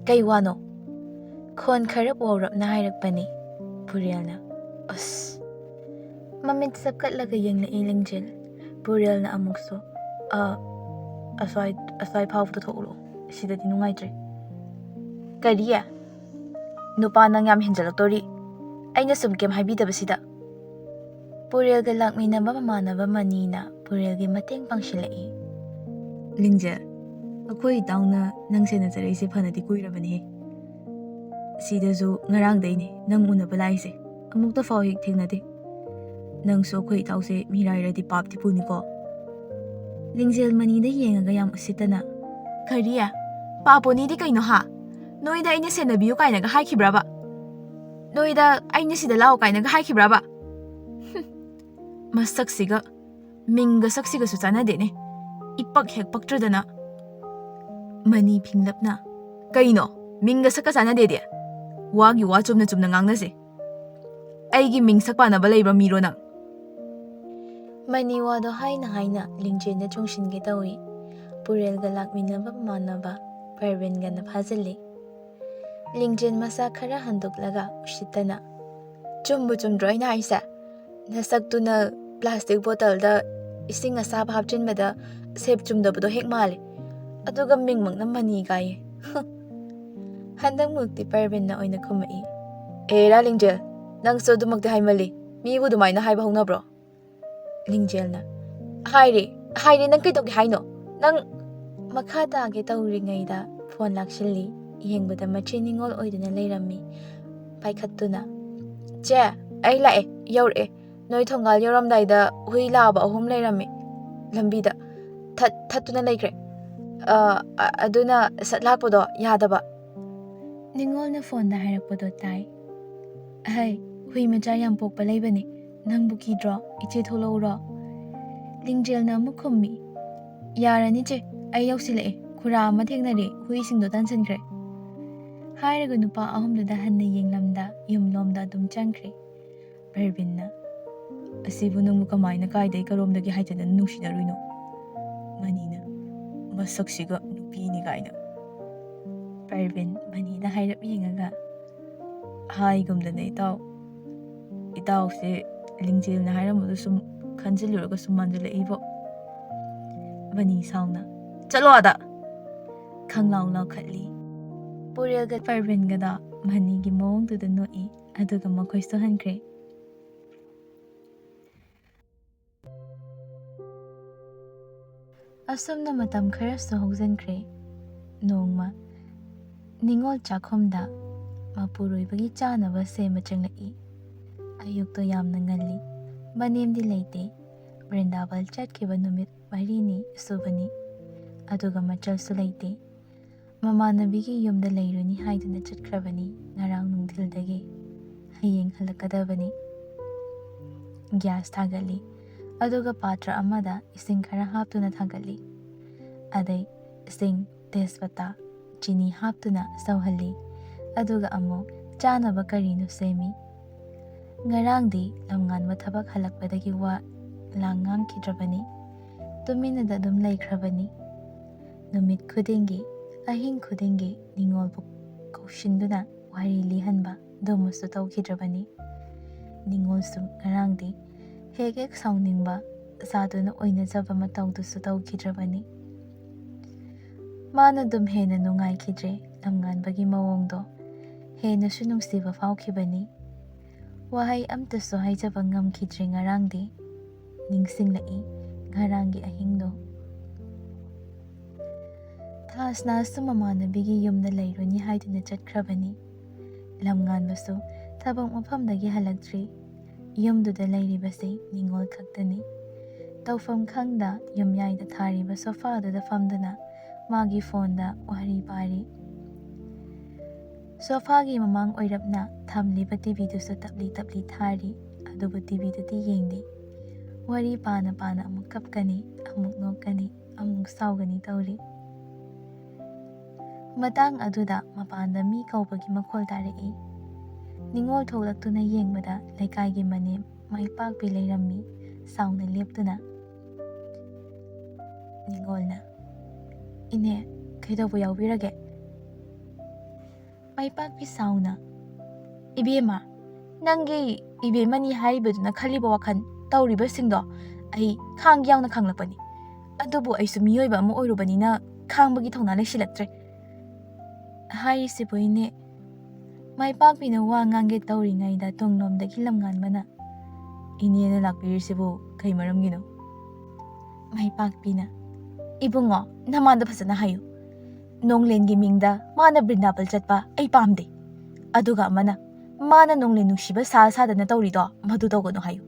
"ꯀꯩ ꯋꯥꯅꯣ?" ꯈꯣꯟ ꯈꯔ ꯋꯥꯎꯔꯞꯅ ꯍꯥꯏꯔꯛꯄꯅꯤ꯫ ꯄꯨꯔꯦꯜꯅ, "ꯑꯁ!" ꯃꯃꯤꯠ ꯆꯞꯀꯠꯂꯒ ꯌꯦꯡꯂꯛꯏ ꯂꯤꯡꯖꯦꯜ꯫ ꯄꯨꯔꯦꯜꯅ ꯑꯃꯨꯛꯁꯨ, "ꯑ, ꯑꯁ꯭ꯋꯥꯏ, ꯑꯁ꯭ꯋꯥꯏ ꯐꯥꯎꯕꯗ ꯊꯣꯛꯎꯔꯣ, ꯁꯤꯗꯗꯤ ꯅꯨꯡꯉꯥꯏꯇ꯭ꯔꯦ"꯫ "ꯀꯔꯤ? ꯅꯨꯄꯥ, ꯅꯪ ꯌꯥꯝ ꯍꯦꯟꯖꯜꯂꯛꯇꯣꯔꯤ꯫ ꯑꯩꯅ ꯁꯨꯝ ꯀꯩꯝ ꯍꯥꯏꯕꯤꯗꯕꯁꯤꯗ"꯫ ꯄꯨꯔꯦꯜꯒ ꯂꯥꯛꯃꯤꯟꯅꯕ ꯃꯃꯥꯟꯅꯕ ꯃꯅꯤꯅ ꯄꯨꯔꯦꯜꯒꯤ ꯃꯇꯦꯡ ꯄꯥꯡꯁꯤꯜꯂꯛꯏ꯫ "ꯂꯤꯡꯖꯦꯜ, ꯑꯩꯈꯣꯏ ꯏꯇꯥꯎꯅ ꯅꯪ ꯁꯦꯟꯅꯖꯔꯛꯏꯁꯦ ꯐꯅꯗꯤ ꯀꯨꯏꯔꯕꯅꯤꯍꯦ꯫ ꯁꯤꯗꯁꯨ ꯉꯔꯥꯡꯗꯩꯅꯦ ꯅꯪ ꯎꯅꯕ ꯂꯥꯛꯏꯁꯦ꯫ ꯑꯃꯨꯛꯇ ꯐꯥꯎ ꯍꯦꯛ ꯊꯦꯡꯅꯗꯦ꯫ ꯅꯪꯁꯨ ꯑꯩꯈꯣꯏ ꯏꯇꯥꯎꯁꯦ ꯃꯤꯔꯥꯏꯔꯗꯤ ꯄꯥꯞꯇꯤ ꯄꯨꯅꯤꯀꯣ"꯫ ꯂꯤꯡꯖꯦꯜ ꯃꯅꯤꯗ ꯌꯦꯡꯉꯒ ꯌꯥꯝ ꯎꯁꯤꯠꯇꯅ, "ꯀꯔꯤ? ꯄꯥꯞ ꯄꯨꯅꯤꯗꯤ ꯀꯩꯅꯣ ꯍꯥ? ꯅꯣꯏꯗ ꯑꯩꯅ ꯁꯦꯟꯅꯕꯤꯌꯨ ꯀꯥꯏꯅꯒ ꯍꯥꯏꯈꯤꯕ꯭ꯔꯕ? ꯅꯣꯏꯗ ꯑꯩꯅ ꯁꯤꯗ ꯂꯥꯛꯑꯣ ꯀꯥꯏꯅꯒ ꯍꯥꯏꯈꯤꯕ꯭ꯔꯕ? ꯍꯨꯝ, ꯃꯁꯛꯁꯤꯒ, ꯃꯤꯡꯒ ꯁꯛꯁꯤꯒꯁꯨ ꯆꯥꯟꯅꯗꯦꯅꯦ꯫ ꯏꯄꯛ ꯍꯦꯛ ꯄꯛꯇ꯭ꯔꯗꯅ"꯫ ꯃꯅꯤ ꯐꯤꯡꯂꯞꯅ, "ꯀꯩꯅꯣ? ꯃꯤꯡꯒ ꯁꯛꯀ ꯆꯥꯟꯅꯗꯦꯗꯤ? ꯋꯥꯒꯤ ꯋꯥ ꯆꯨꯝꯅ ꯆꯨꯝꯅ ꯉꯥꯡꯅꯁꯦ꯫ ꯑꯩꯒꯤ ꯃꯤꯡ ꯁꯛ ꯄꯥꯟꯅꯕ ꯂꯩꯕ ꯃꯤꯔꯣ ꯅꯪ?" ꯃꯅꯤ ꯋꯥꯗꯣ ꯍꯥꯏꯅ ꯍꯥꯏꯅ ꯂꯤꯡꯖꯦꯜꯗ ꯆꯣꯡꯁꯤꯟꯒꯦ ꯇꯧꯏ꯫ ꯄꯨꯔꯦꯜꯒ ꯂꯥꯛꯃꯤꯟꯅꯕ ꯃꯃꯥꯟꯅꯕ ꯄꯔꯕꯤꯟꯒꯅ ꯐꯥꯖꯤꯜꯂꯤ꯫ ꯂꯤꯡꯖꯦꯜ ꯃꯁꯥ ꯈꯔ ꯍꯟꯗꯣꯛꯂꯒ ꯎꯁꯤꯠꯇꯅ, "ꯆꯨꯝꯕꯨ ꯆꯨꯝꯗ꯭ꯔꯣ ꯑꯩꯅ ꯍꯥꯏꯁꯦ? ꯅꯁꯛꯇꯨꯅ ꯄ꯭ꯂꯥꯁꯇꯤꯛ ꯕꯣꯇꯜꯗ ꯏꯁꯤꯡ ꯑꯁꯥꯕ ꯍꯥꯞꯆꯤꯟꯕꯗ ꯁꯦꯞ ꯆꯨꯝꯗꯕꯗꯣ ꯍꯦꯛ ꯃꯥꯜꯂꯦ꯫ ꯑꯗꯨꯒ ꯃꯤꯡꯃꯛꯅ ꯃꯅꯤ ꯀꯥꯏꯌꯦ꯫ ꯍꯟꯗꯛꯃꯨꯛꯇꯤ ꯄꯔꯕꯤꯟꯅ ꯑꯣꯏꯅ ꯈꯨꯝꯃꯛꯏ꯫ "ꯑꯦꯔꯥ ꯂꯤꯡꯖꯦꯜ, ꯅꯪꯁꯨ ꯑꯗꯨꯃꯛꯇꯤ ꯍꯥꯏꯃꯜꯂꯤ꯫ ꯃꯤꯕꯨ ꯑꯗꯨꯃꯥꯏꯅ ꯍꯥꯏꯕ ꯍꯧꯅꯕ꯭ꯔꯣ?" ꯂꯤꯡꯖꯦꯜꯅ, "ꯍꯥꯏꯔꯦ, ꯍꯥꯏꯔꯦ, ꯅꯪ ꯀꯩꯗꯧꯒꯦ ꯍꯥꯏꯅꯣ? ꯅꯪ"꯫ ꯃꯈꯥ ꯇꯥꯒꯦ ꯇꯧꯔꯤꯉꯩꯗ ꯐꯣꯟ ꯂꯥꯛꯁꯤꯜꯂꯤ꯫ ꯌꯦꯡꯕꯗ ꯃꯆꯦ ꯅꯤꯉꯣꯜ ꯑꯣꯏꯗꯨꯅ ꯂꯩꯔꯝꯃꯤ꯫ ꯄꯥꯏꯈꯠꯇꯨꯅ, "ꯆꯦ, ꯑꯩ ꯂꯥꯛꯑꯦ, ꯌꯧꯔꯛꯑꯦ꯫ ꯅꯣꯏ ꯊꯣꯡꯒꯥꯜ ꯌꯧꯔꯝꯗꯥꯏꯗ ꯍꯨꯏ ꯂꯥꯕ ꯑꯍꯨꯝ ꯂꯩꯔꯝꯃꯤ ꯂꯝꯕꯤꯗ꯫ ꯊꯠ-, ꯊꯠꯇꯨꯅ ꯂꯩꯈ꯭ꯔꯦ꯫ ꯑ, ꯑ, ꯑꯗꯨꯅ ꯁꯠ ꯂꯥꯛꯄꯗꯣ ꯌꯥꯗꯕ"꯫ ꯅꯤꯉꯣꯜꯅ ꯐꯣꯟꯗ ꯍꯥꯏꯔꯛꯄꯗꯣ ꯇꯥꯏ꯫ "ꯑꯍꯩ, ꯍꯨꯏ ꯃꯆꯥ ꯌꯥꯝ ꯄꯣꯛꯄ ꯂꯩꯕꯅꯤ꯫ ꯅꯪꯕꯨ ꯀꯤꯗ꯭ꯔꯣ? ꯏꯆꯦ ꯊꯣꯛꯂꯛꯎꯔꯣ?" ꯂꯤꯡꯖꯦꯜꯅ ꯑꯃꯨꯛ ꯈꯨꯝꯃꯤ, "ꯌꯥꯔꯅꯤ ꯆꯦ, ꯑꯩ ꯌꯧꯁꯤꯜꯂꯛꯑꯦ꯫ ꯈꯨꯔꯥ ꯑꯃ ꯊꯦꯡꯅꯔꯦ, ꯍꯨꯏꯁꯤꯡꯗꯣ ꯇꯥꯟꯁꯤꯟꯈ꯭ꯔꯦ"꯫ ꯍꯥꯏꯔꯒ ꯅꯨꯄꯥ ꯑꯍꯨꯝꯗꯨꯗ ꯍꯟꯅ ꯌꯦꯡꯂꯝꯗ ꯌꯨꯝꯂꯣꯝꯗ ꯑꯗꯨꯝ ꯆꯪꯈ꯭ꯔꯦ꯫ ꯄꯔꯕꯤꯟꯅ, "ꯑꯁꯤꯕꯨ ꯅꯪꯕꯨ ꯀꯃꯥꯏꯅ ꯀꯥꯏꯗꯩ ꯀꯔꯣꯝꯗꯒꯤ ꯍꯥꯏꯖꯤꯟꯅꯗꯨꯅ ꯅꯨꯡꯁꯤꯅꯔꯨꯏꯅꯣ?" ꯃꯅꯤꯅ, "ꯃꯁꯛꯁꯤꯒ ꯅꯨꯄꯤꯅꯤ ꯀꯥꯏꯅ"꯫ ꯄꯔꯕꯤꯟ ꯃꯅꯤꯗ ꯍꯥꯏꯔꯞ ꯌꯦꯡꯉꯒ, "ꯍꯥꯏꯒꯨꯝꯗꯅ ꯏꯇꯥꯎ, ꯏꯇꯥꯎꯁꯦ ꯂꯤꯡꯖꯦꯜꯅ ꯍꯥꯏꯔꯝꯕꯗꯨ ꯁꯨꯝ ꯈꯟꯖꯤꯜꯂꯨꯔꯒ ꯁꯨꯝ ꯃꯥꯟꯖꯜꯂꯛꯏꯕꯣ꯫ ꯕꯅꯤ ꯁꯥꯎꯅ, "ꯆꯠꯂꯣ ꯑꯥꯗ!" ꯈꯪꯂꯥꯎ ꯂꯥꯎꯈꯠꯂꯤ꯫ ꯄꯨꯔꯦꯜꯒ ꯄꯔꯚꯤꯟꯒꯗ ꯕꯅꯤꯒꯤ ꯃꯑꯣꯡꯗꯨꯗ ꯅꯣꯛꯏ, ꯑꯗꯨꯒ ꯃꯈꯣꯏꯁꯨ ꯍꯟꯈ꯭ꯔꯦ꯫ ꯑꯁꯨꯝꯅ ꯃꯇꯝ ꯈꯔꯁꯨ ꯍꯧꯖꯤꯟꯈ꯭ꯔꯦ꯫ ꯅꯣꯡꯃ ꯅꯤꯉꯣꯜ ꯆꯥꯛꯈꯨꯝꯗ ꯃꯄꯨꯔꯣꯏꯕꯒꯤ ꯆꯥꯅꯕ ꯁꯦꯝꯕ ꯆꯪꯂꯛꯏ꯫ ꯑꯌꯨꯛꯇꯣ ꯌꯥꯝꯅ ꯉꯜꯂꯤ꯫ ꯃꯅꯦꯝꯗꯤ ꯂꯩꯇꯦ꯫ ꯕ꯭ꯔꯤꯟꯗꯥꯕꯟ ꯆꯠꯈꯤꯕ ꯅꯨꯃꯤꯠ ꯃꯔꯤꯅꯤ ꯁꯨꯕꯅꯤ꯫ ꯑꯗꯨꯒ ꯃꯆꯜꯁꯨ ꯂꯩꯇꯦ꯫ ꯃꯃꯥꯟꯅꯕꯤꯒꯤ ꯌꯨꯝꯗ ꯂꯩꯔꯨꯅꯤ ꯍꯥꯏꯗꯨꯅ ꯆꯠꯈ꯭ꯔꯕꯅꯤ ꯉꯔꯥꯡ ꯅꯨꯡꯊꯤꯜꯗꯒꯤ꯫ ꯍꯌꯦꯡ ꯍꯜꯂꯛꯀꯗꯕꯅꯤ꯫ ꯒ꯭ꯌꯥꯁ ꯊꯥꯒꯠꯂꯤ, ꯑꯗꯨꯒ ꯄꯥꯇ꯭ꯔ ꯑꯃꯗ ꯏꯁꯤꯡ ꯈꯔ ꯍꯥꯞꯇꯨꯅ ꯊꯥꯒꯠꯂꯤ꯫ ꯑꯗꯩ ꯏꯁꯤꯡ, ꯇꯦꯖꯄꯇꯥ, ꯆꯤꯅꯤ ꯍꯥꯞꯇꯨꯅ ꯁꯧꯍꯜꯂꯤ, ꯑꯗꯨꯒ ꯑꯃꯨꯛ ꯆꯥꯅꯕ ꯀꯔꯤꯅꯣ ꯁꯦꯝꯃꯤ꯫ ꯉꯔꯥꯡꯗꯤ ꯂꯝꯉꯥꯟꯕ ꯊꯕꯛ ꯍꯜꯂꯛꯄꯗꯒꯤ ꯋꯥ ꯂꯥꯡ ꯉꯥꯡꯈꯤꯗ꯭ꯔꯕꯅꯤ꯫ ꯇꯨꯃꯤꯟꯅꯗ ꯑꯗꯨꯝ ꯂꯩꯈ꯭ꯔꯕꯅꯤ꯫ ꯅꯨꯃꯤꯠ ꯈꯨꯗꯤꯡꯒꯤ, ꯑꯍꯤꯡ ꯈꯨꯗꯤꯡꯒꯤ ꯅꯤꯉꯣꯜꯕꯨ ꯀꯧꯁꯤꯟꯗꯨꯅ ꯋꯥꯔꯤ ꯂꯤꯍꯟꯕ ꯑꯗꯨꯃꯁꯨ ꯇꯧꯈꯤꯗ꯭ꯔꯕꯅꯤ꯫ ꯅꯤꯉꯣꯜꯁꯨ ꯉꯔꯥꯡꯗꯤ ꯍꯦꯛ ꯍꯦꯛ ꯁꯥꯎꯅꯤꯡꯕ ꯁꯥꯗꯨꯅ ꯑꯣꯏꯅꯖꯕ ꯃꯇꯧꯗꯨꯁꯨ ꯇꯧꯈꯤꯗ꯭ꯔꯕꯅꯤ꯫ ꯃꯥꯅ ꯑꯗꯨꯝ ꯍꯦꯟꯅ ꯅꯨꯡꯉꯥꯏꯈꯤꯗ꯭ꯔꯦ ꯂꯝꯉꯥꯟꯕꯒꯤ ꯃꯑꯣꯡꯗꯣ꯫ ꯍꯦꯟꯅꯁꯨ ꯅꯨꯡꯁꯤꯕ ꯐꯥꯎꯈꯤꯕꯅꯤ꯫ ꯋꯥꯍꯩ ꯑꯝꯇꯁꯨ ꯍꯥꯏꯖꯕ ꯉꯝꯈꯤꯗ꯭ꯔꯦ ꯉꯔꯥꯡꯗꯤ꯫ ꯅꯤꯡꯁꯤꯡꯂꯛꯏ ꯉꯔꯥꯡꯒꯤ ꯑꯍꯤꯡꯗꯣ꯫ ꯊꯥꯁꯅꯥꯁꯨ ꯃꯃꯥꯟꯅꯕꯤꯒꯤ ꯌꯨꯝꯗ ꯂꯩꯔꯨꯅꯤ ꯍꯥꯏꯗꯨꯅ ꯆꯠꯈ꯭ꯔꯕꯅꯤ꯫ ꯂꯝꯉꯥꯟꯕꯁꯨ ꯊꯕꯛ ꯃꯐꯝꯗꯒꯤ ꯍꯜꯂꯛꯇ꯭ꯔꯤ꯫ ꯌꯨꯝꯗꯨꯗ ꯂꯩꯔꯤꯕꯁꯤ ꯅꯤꯉꯣꯜ ꯈꯛꯇꯅꯤ꯫ ꯇꯧꯐꯝ ꯈꯪꯗ ꯌꯨꯝꯌꯥꯏꯗ ꯊꯥꯔꯤꯕ ꯁꯣꯐꯥꯗꯨꯗ ꯐꯝꯗꯨꯅ ꯃꯥꯒꯤ ꯐꯣꯟꯗ ꯋꯥꯔꯤ ꯄꯥꯔꯤ꯫ ꯁꯣꯐꯥꯒꯤ ꯃꯃꯥꯡ ꯑꯣꯏꯔꯞꯅ ꯊꯝꯂꯤꯕ ꯇꯤꯚꯤꯗꯨꯁꯨ ꯇꯞꯂꯤ ꯇꯞꯂꯤ ꯊꯥꯔꯤ꯫ ꯑꯗꯨꯕꯨ ꯇꯤꯚꯤꯗꯨꯗꯤ ꯌꯦꯡꯗꯦ꯫ ꯋꯥꯔꯤ ꯄꯥꯅ ꯄꯥꯅ ꯑꯃꯨꯛ ꯀꯞꯀꯅꯤ, ꯑꯃꯨꯛ ꯅꯣꯛꯀꯅꯤ, ꯑꯃꯨꯛ ꯁꯥꯎꯒꯅꯤ ꯇꯧꯔꯤ꯫ ꯃꯇꯥꯡ ꯑꯗꯨꯗ ꯃꯄꯥꯟꯗ ꯃꯤ ꯀꯧꯕꯒꯤ ꯃꯈꯣꯜ ꯇꯥꯔꯛꯏ꯫ ꯅꯤꯉꯣꯜ ꯊꯣꯛꯂꯛꯇꯨꯅ ꯌꯦꯡꯕꯗ ꯂꯩꯀꯥꯏꯒꯤ ꯃꯅꯦꯝ ꯃꯥꯏꯄꯥꯛꯄꯤ ꯂꯩꯔꯝꯃꯤ, ꯁꯥꯎꯅ ꯂꯦꯞꯇꯨꯅ꯫ ꯅꯤꯉꯣꯜꯅ, "ꯏꯅꯦ, ꯀꯩꯗꯧꯕ ꯌꯥꯎꯕꯤꯔꯒꯦ?" ꯃꯥꯏꯄꯥꯛꯄꯤ ꯁꯥꯎꯅ, "ꯏꯕꯦꯝꯃ, "ꯅꯪꯒꯤ ꯏꯕꯦꯝꯃꯅꯤ ꯍꯥꯏꯔꯤꯕꯗꯨꯅ ꯈꯜꯂꯤꯕ ꯋꯥꯈꯜ, ꯇꯧꯔꯤꯕꯁꯤꯡꯗꯣ ꯑꯩ ꯈꯥꯡ ꯌꯥꯎꯅ ꯈꯪꯂꯛꯄꯅꯤ꯫ ꯑꯗꯨꯕꯨ ꯑꯩꯁꯨ ꯃꯤꯑꯣꯏꯕ ꯑꯃ ꯑꯣꯏꯔꯨꯕꯅꯤꯅ ꯈꯥꯡꯕꯒꯤ ꯊꯧꯅꯥ ꯂꯩꯁꯤꯜꯂꯛꯇ꯭ꯔꯦ꯫" ꯍꯥꯏꯔꯤꯁꯤꯕꯨ ꯏꯅꯦ꯫ ꯃꯥꯏꯄꯥꯛꯄꯤꯅ ꯋꯥ ꯉꯥꯡꯒꯦ ꯇꯧꯔꯤꯉꯩꯗ ꯇꯨꯡꯂꯣꯝꯗꯒꯤ ꯂꯝꯉꯥꯟꯕꯅ, "ꯏꯅꯦꯅ ꯂꯥꯛꯄꯤꯔꯤꯁꯤꯕꯨ ꯀꯩ ꯃꯔꯝꯒꯤꯅꯣ?" ꯃꯥꯏꯄꯥꯛꯄꯤꯅ, "ꯏꯕꯨꯡꯉꯣ, ꯅꯃꯥꯗ ꯐꯖꯅ ꯍꯥꯏꯌꯨ꯫ ꯅꯣꯡꯂꯦꯟꯒꯤ ꯃꯤꯡꯗ ꯃꯥꯅ ꯕ꯭ꯔꯤꯟꯗꯥꯕꯜ ꯆꯠꯄ ꯑꯩ ꯄꯥꯝꯗꯦ꯫ ꯑꯗꯨꯒ ꯑꯃꯅ, ꯃꯥꯅ ꯅꯣꯡꯂꯦꯟ ꯅꯨꯡꯁꯤꯕ ꯁꯥ ꯁꯥꯗꯅ ꯇꯧꯔꯤꯗꯣ ꯃꯗꯨ ꯇꯧꯒꯅꯨ ꯍꯥꯏꯌꯨ꯫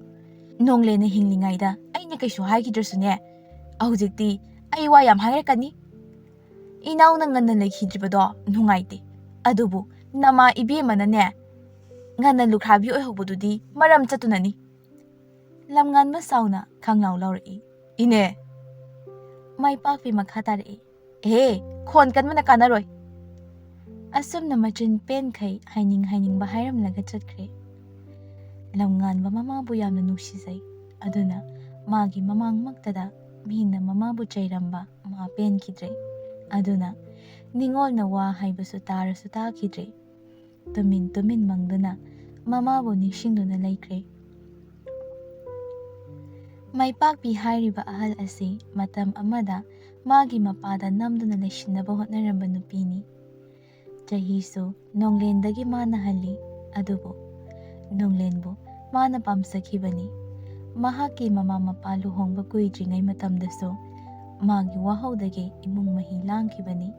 ꯅꯣꯡꯂꯦꯟꯅ ꯍꯤꯡꯂꯤꯉꯩꯗ ꯑꯩꯅ ꯀꯩꯁꯨ ꯍꯥꯏꯈꯤꯗ꯭ꯔꯁꯨꯅꯦ, ꯍꯧꯖꯤꯛꯇꯤ ꯑꯩ ꯋꯥ ꯌꯥꯝ ꯍꯥꯏꯔꯛꯀꯅꯤ꯫ ꯏꯅꯥꯎꯅ ꯉꯟꯅ ꯂꯩꯈꯤꯗ꯭ꯔꯤꯕꯗꯣ ꯅꯨꯡꯉꯥꯏꯇꯦ꯫ ꯑꯗꯨꯕꯨ ꯅꯃꯥ ꯏꯕꯦꯝꯃꯅꯅꯦ, ꯉꯟꯅ ꯂꯨꯈ꯭ꯔꯥꯕꯤ ꯑꯣꯏꯍꯧꯕꯗꯨꯗꯤ ꯃꯔꯝ ꯆꯠꯇꯨꯅꯅꯤ꯫" ꯂꯝꯉꯥꯟꯕ ꯁꯥꯎꯅ ꯈꯪꯂꯥꯎ ꯂꯥꯎꯔꯛꯏ꯫ "ꯏꯅꯦ!" ꯃꯥꯏꯄꯥꯛꯄꯤ ꯃꯈꯥ ꯇꯥꯔꯛꯏ꯫ "ꯑꯦ, ꯈꯣꯟ ꯀꯟꯕꯅ ꯀꯥꯟꯅꯔꯣꯏ꯫" ꯑꯁꯨꯝꯅ ꯃꯆꯤꯟ ꯄꯦꯟꯈꯩ ꯍꯥꯏꯅꯤꯡ ꯍꯥꯏꯅꯤꯡꯕ ꯍꯥꯏꯔꯝꯂꯒ ꯆꯠꯈ꯭ꯔꯦ꯫ ꯂꯝꯉꯥꯟꯕ ꯃꯃꯥꯕꯨ ꯌꯥꯝꯅ ꯅꯨꯡꯁꯤꯖꯩ꯫ ꯑꯗꯨꯅ ꯃꯥꯒꯤ ꯃꯃꯥꯡꯃꯛꯇꯗ ꯃꯤꯅ ꯃꯃꯥꯕꯨ ꯆꯩꯔꯝꯕ ꯃꯥ ꯄꯦꯟꯈꯤꯗ꯭ꯔꯦ꯫ ꯑꯗꯨꯅ ꯅꯤꯡꯉꯣꯜꯅ ꯋꯥ ꯍꯥꯏꯕꯁꯨ ꯇꯥꯔꯁꯨ ꯇꯥꯈꯤꯗ꯭ꯔꯦ꯫ ꯇꯨꯃꯤꯟ ꯇꯨꯃꯤꯟ ꯃꯪꯗꯨꯅ ꯃꯃꯥꯕꯨ ꯅꯤꯡꯁꯤꯡꯗꯨꯅ ꯂꯩꯈ꯭ꯔꯦ꯫ ꯃꯥꯏꯄꯥꯛꯄꯤ ꯍꯥꯏꯔꯤꯕ ꯑꯍꯜ ꯑꯁꯤ ꯃꯇꯝ ꯑꯃꯗ ꯃꯥꯒꯤ ꯃꯄꯥꯗ ꯅꯝꯗꯨꯅ ꯂꯩꯁꯤꯟꯅꯕ ꯍꯣꯠꯅꯔꯝꯕ ꯅꯨꯄꯤꯅꯤ꯫ ꯆꯍꯤꯁꯨ ꯅꯣꯡꯂꯦꯟꯗꯒꯤ ꯃꯥꯅ ꯍꯜꯂꯤ, ꯑꯗꯨꯕꯨ ꯅꯣꯡꯂꯦꯟꯕꯨ ꯃꯥꯅ ꯄꯥꯝꯖꯈꯤꯕꯅꯤ꯫ ꯃꯍꯥꯛꯀꯤ ꯃꯃꯥ ꯃꯄꯥ ꯂꯨꯍꯣꯡꯕ ꯀꯨꯏꯗ꯭ꯔꯤꯉꯩ ꯃꯇꯝꯗꯁꯨ ꯃꯥꯒꯤ ꯋꯥꯍꯧꯗꯒꯤ ꯏꯃꯨꯡ ꯃꯍꯤ ꯂꯥꯡꯈꯤꯕꯅꯤ꯫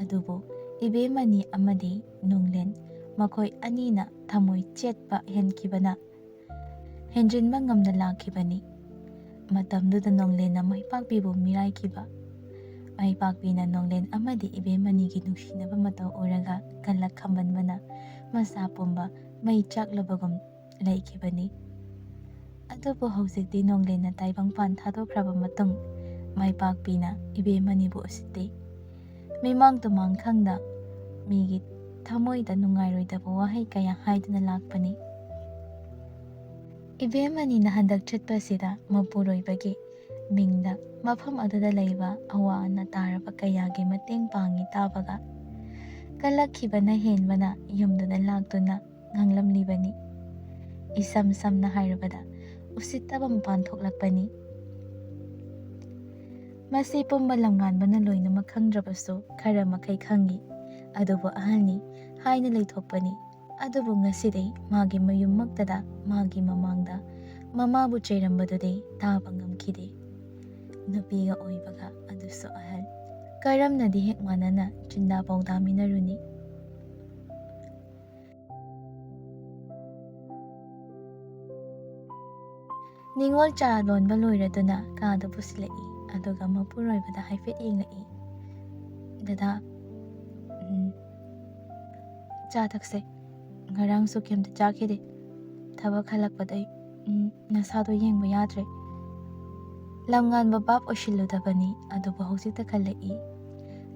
ꯑꯗꯨꯕꯨ ꯏꯕꯦꯝꯃꯅꯤ ꯑꯃꯗꯤ ꯅꯣꯡꯂꯦꯟ ꯃꯈꯣꯏ ꯑꯅꯤꯅ ꯊꯃꯣꯏ ꯆꯦꯠꯄ ꯍꯦꯟꯈꯤꯕꯅ ꯍꯦꯟꯖꯤꯟꯕ ꯉꯝꯅ ꯂꯥꯛꯈꯤꯕꯅꯤ꯫ ꯃꯇꯝꯗꯨꯗ ꯅꯣꯡꯂꯦꯟꯅ ꯃꯥꯏꯄꯥꯛꯄꯤꯕꯨ ꯃꯤꯔꯥꯏꯈꯤꯕ꯫ ꯃꯥꯏꯄꯥꯛꯄꯤꯅ ꯅꯣꯡꯂꯦꯟ ꯑꯃꯗꯤ ꯏꯕꯦꯝꯃꯅꯤꯒꯤ ꯅꯨꯡꯁꯤꯅꯕ ꯃꯇꯧ ꯎꯔꯒ ꯀꯜꯂꯛ ꯈꯝꯕꯟꯕꯅ ꯃꯁꯥ ꯄꯨꯝꯕ ꯃꯩ ꯆꯥꯛꯂꯕꯒꯨꯝ ꯂꯩꯈꯤꯕꯅꯤ꯫ ꯑꯗꯨꯕꯨ ꯍꯧꯖꯤꯛꯇꯤ ꯅꯣꯡꯂꯦꯟꯅ ꯇꯥꯏꯕꯪꯄꯥꯟ ꯊꯥꯗꯣꯛꯈ꯭ꯔꯕ ꯃꯇꯨꯡ, ꯃꯥꯏꯄꯥꯛꯄꯤꯅ ꯏꯕꯦꯝꯃꯅꯤꯕꯨ ꯎꯁꯤꯠꯇꯦ꯫ ꯃꯤꯃꯥꯡ ꯇꯨꯃꯥꯡ ꯈꯪꯗ ꯃꯤꯒꯤ ꯊꯃꯣꯏꯗ ꯅꯨꯡꯉꯥꯏꯔꯣꯏꯗꯕ ꯋꯥꯍꯩ ꯀꯌꯥ ꯍꯥꯏꯗꯨꯅ ꯂꯥꯛꯄꯅꯤ꯫ ꯏꯕꯦꯝꯃꯅꯤꯅ ꯍꯟꯗꯛ ꯆꯠꯄꯁꯤꯗ ꯃꯄꯨꯔꯣꯏꯕꯒꯤ ꯃꯤꯡꯗ ꯃꯐꯝ ꯑꯗꯨꯗ ꯂꯩꯕ ꯑꯋꯥ ꯑꯅꯥ ꯇꯥꯔꯕ ꯀꯌꯥꯒꯤ ꯃꯇꯦꯡ ꯄꯥꯡꯉꯤ ꯇꯥꯕꯒ, ꯀꯜꯂꯛꯈꯤꯕꯅ ꯍꯦꯟꯕꯅ ꯌꯨꯝꯗꯨꯗ ꯂꯥꯛꯇꯨꯅ ꯉꯥꯡꯂꯝꯂꯤꯕꯅꯤ꯫ ꯏꯁꯝ ꯁꯝꯅ ꯍꯥꯏꯔꯕꯗ, ꯎꯁꯤꯠꯇꯕ ꯃꯄꯥꯟ ꯊꯣꯛꯂꯛꯄꯅꯤ꯫ ꯃꯁꯤ ꯄꯨꯝꯕ ꯂꯝꯉꯥꯟꯕꯅ ꯂꯣꯏꯅꯃꯛ ꯈꯪꯗ꯭ꯔꯕꯁꯨ ꯈꯔ ꯃꯈꯩ ꯈꯪꯏ꯫ ꯑꯗꯨꯕꯨ ꯑꯍꯜꯅꯤ ꯍꯥꯏꯅ ꯂꯩꯊꯣꯛꯄꯅꯤ꯫ ꯑꯗꯨꯕꯨ ꯉꯁꯤꯗꯤ ꯃꯥꯒꯤ ꯃꯌꯨꯝꯃꯛꯇꯗ ꯃꯥꯒꯤ ꯃꯃꯥꯡꯗ ꯃꯃꯥꯕꯨ ꯆꯩꯔꯝꯕꯗꯨꯗꯤ ꯇꯥꯕ ꯉꯝꯈꯤꯗꯦ꯫ ꯅꯨꯄꯤꯒ ꯑꯣꯏꯕꯒ, ꯑꯗꯨꯁꯨ ꯑꯍꯜ꯫ ꯀꯔꯝꯅꯗꯤ ꯍꯦꯛ ꯃꯥꯟꯅꯅ ꯆꯤꯟꯗꯥ ꯄꯥꯎꯗꯥꯃꯤꯟꯅꯔꯨꯅꯤ? ꯅꯤꯉꯣꯜ ꯆꯥ ꯂꯣꯟꯕ ꯂꯣꯏꯔꯗꯨꯅ ꯀꯥꯗ ꯄꯨꯁꯤꯜꯂꯛꯏ, ꯑꯗꯨꯒ ꯃꯄꯨꯔꯣꯏꯕꯗ ꯍꯥꯏꯐꯦꯠ ꯌꯦꯡꯂꯛꯏ꯫ "ꯗꯗꯥ, ꯎꯝ, ꯆꯥ ꯊꯛꯁꯦ꯫ ꯉꯔꯥꯡꯁꯨ ꯀꯩꯝꯇ ꯆꯥꯈꯤꯗꯦ꯫ ꯊꯕꯛ ꯍꯜꯂꯛꯄꯗꯩ, ꯎꯝ, ꯅꯁꯥꯗꯣ ꯌꯦꯡꯕ ꯌꯥꯗ꯭ꯔꯦ꯫" ꯂꯝꯉꯥꯟꯕ ꯚꯥꯞ ꯑꯣꯏꯁꯤꯜꯂꯨꯗꯕꯅꯤ, ꯑꯗꯨꯕꯨ ꯍꯧꯖꯤꯛꯇ ꯈꯜꯂꯛꯏ꯫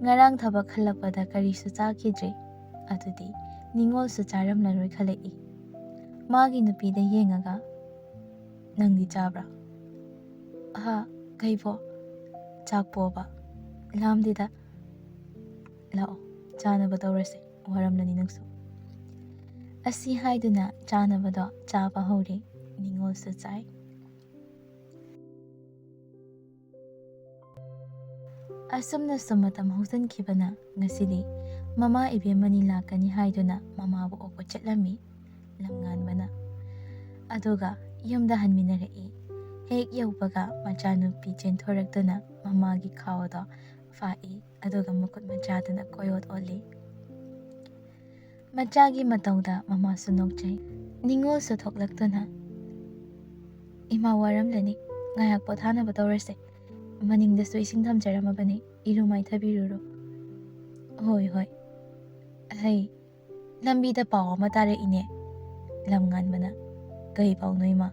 ꯉꯔꯥꯡ ꯊꯕꯛ ꯍꯜꯂꯛꯄꯗ ꯀꯔꯤꯁꯨ ꯆꯥꯈꯤꯗ꯭ꯔꯦ꯫ ꯑꯗꯨꯗꯤ ꯅꯤꯉꯣꯜꯁꯨ ꯆꯥꯔꯝꯂꯔꯣꯏ ꯈꯜꯂꯛꯏ꯫ ꯃꯥꯒꯤ ꯅꯨꯄꯤꯗ ꯌꯦꯡꯉꯒ, "ꯅꯪꯗꯤ ꯆꯥꯕ꯭ꯔꯥ?" "ꯑꯍꯥ, ꯀꯩꯕꯣ?" "ꯆꯥꯛꯄꯣꯕ?" "ꯂꯥꯝꯗꯦꯗ꯫" "ꯂꯥꯛꯑꯣ, ꯆꯥꯅꯕ ꯇꯧꯔꯁꯦ, ꯋꯥꯔꯝꯂꯅꯤ ꯅꯪꯁꯨ꯫" ꯑꯁꯤ ꯍꯥꯏꯗꯨꯅ ꯆꯥꯅꯕꯗꯣ ꯆꯥꯕ ꯍꯧꯔꯦ꯫ ꯅꯤꯉꯣꯜꯁꯨ ꯆꯥꯏ꯫ ꯑꯁꯨꯝꯅ ꯁꯨꯝ ꯃꯇꯝ ꯍꯧꯖꯤꯟꯈꯤꯕꯅ ꯉꯁꯤꯗꯤ ꯃꯃꯥ ꯏꯕꯦꯝꯃꯅꯤ ꯂꯥꯛꯀꯅꯤ ꯍꯥꯏꯗꯨꯅ ꯃꯃꯥꯕꯨ ꯑꯣꯛꯄ ꯆꯠꯂꯝꯃꯤ ꯂꯝꯉꯥꯟꯕꯅ꯫ ꯑꯗꯨꯒ ꯌꯨꯝꯗ ꯍꯟꯃꯤꯟꯅꯔꯛꯏ꯫ ꯍꯦꯛ ꯌꯧꯕꯒ ꯃꯆꯥꯅꯨꯄꯤ ꯆꯦꯟꯊꯣꯔꯛꯇꯨꯅ ꯃꯃꯥꯒꯤ ꯈꯥꯎꯗꯣ ꯐꯥꯛꯏ, ꯑꯗꯨꯒ ꯃꯈꯨꯠ ꯃꯆꯥꯗꯨꯅ ꯀꯣꯏꯑꯣꯠ ꯑꯣꯠꯂꯤ꯫ ꯃꯆꯥꯒꯤ ꯃꯇꯧꯗ ꯃꯃꯥꯁꯨ ꯅꯣꯛꯆꯩ꯫ ꯅꯤꯉꯣꯜꯁꯨ ꯊꯣꯛꯂꯛꯇꯨꯅ, "ꯏꯃꯥ ꯋꯥꯔꯝꯂꯅꯤ, ꯉꯥꯏꯍꯥꯛ ꯄꯣꯊꯥꯅꯕ ꯇꯧꯔꯁꯦ꯫ ꯃꯅꯤꯡꯗꯁꯨ ꯏꯁꯤꯡ ꯊꯝꯖꯔꯝꯃꯕꯅꯤ, ꯏꯔꯨ ꯃꯥꯏꯊꯕꯤꯔꯨꯔꯣ꯫" "ꯍꯣꯏ, ꯍꯣꯏ꯫ ꯍꯩ, ꯂꯝꯕꯤꯗ ꯄꯥꯎ ꯑꯃ ꯇꯥꯔꯛꯏꯅꯦ꯫" ꯂꯝꯉꯥꯟꯕꯅ, "ꯀꯩ ꯄꯥꯎꯅꯣ ꯏꯃꯥ?"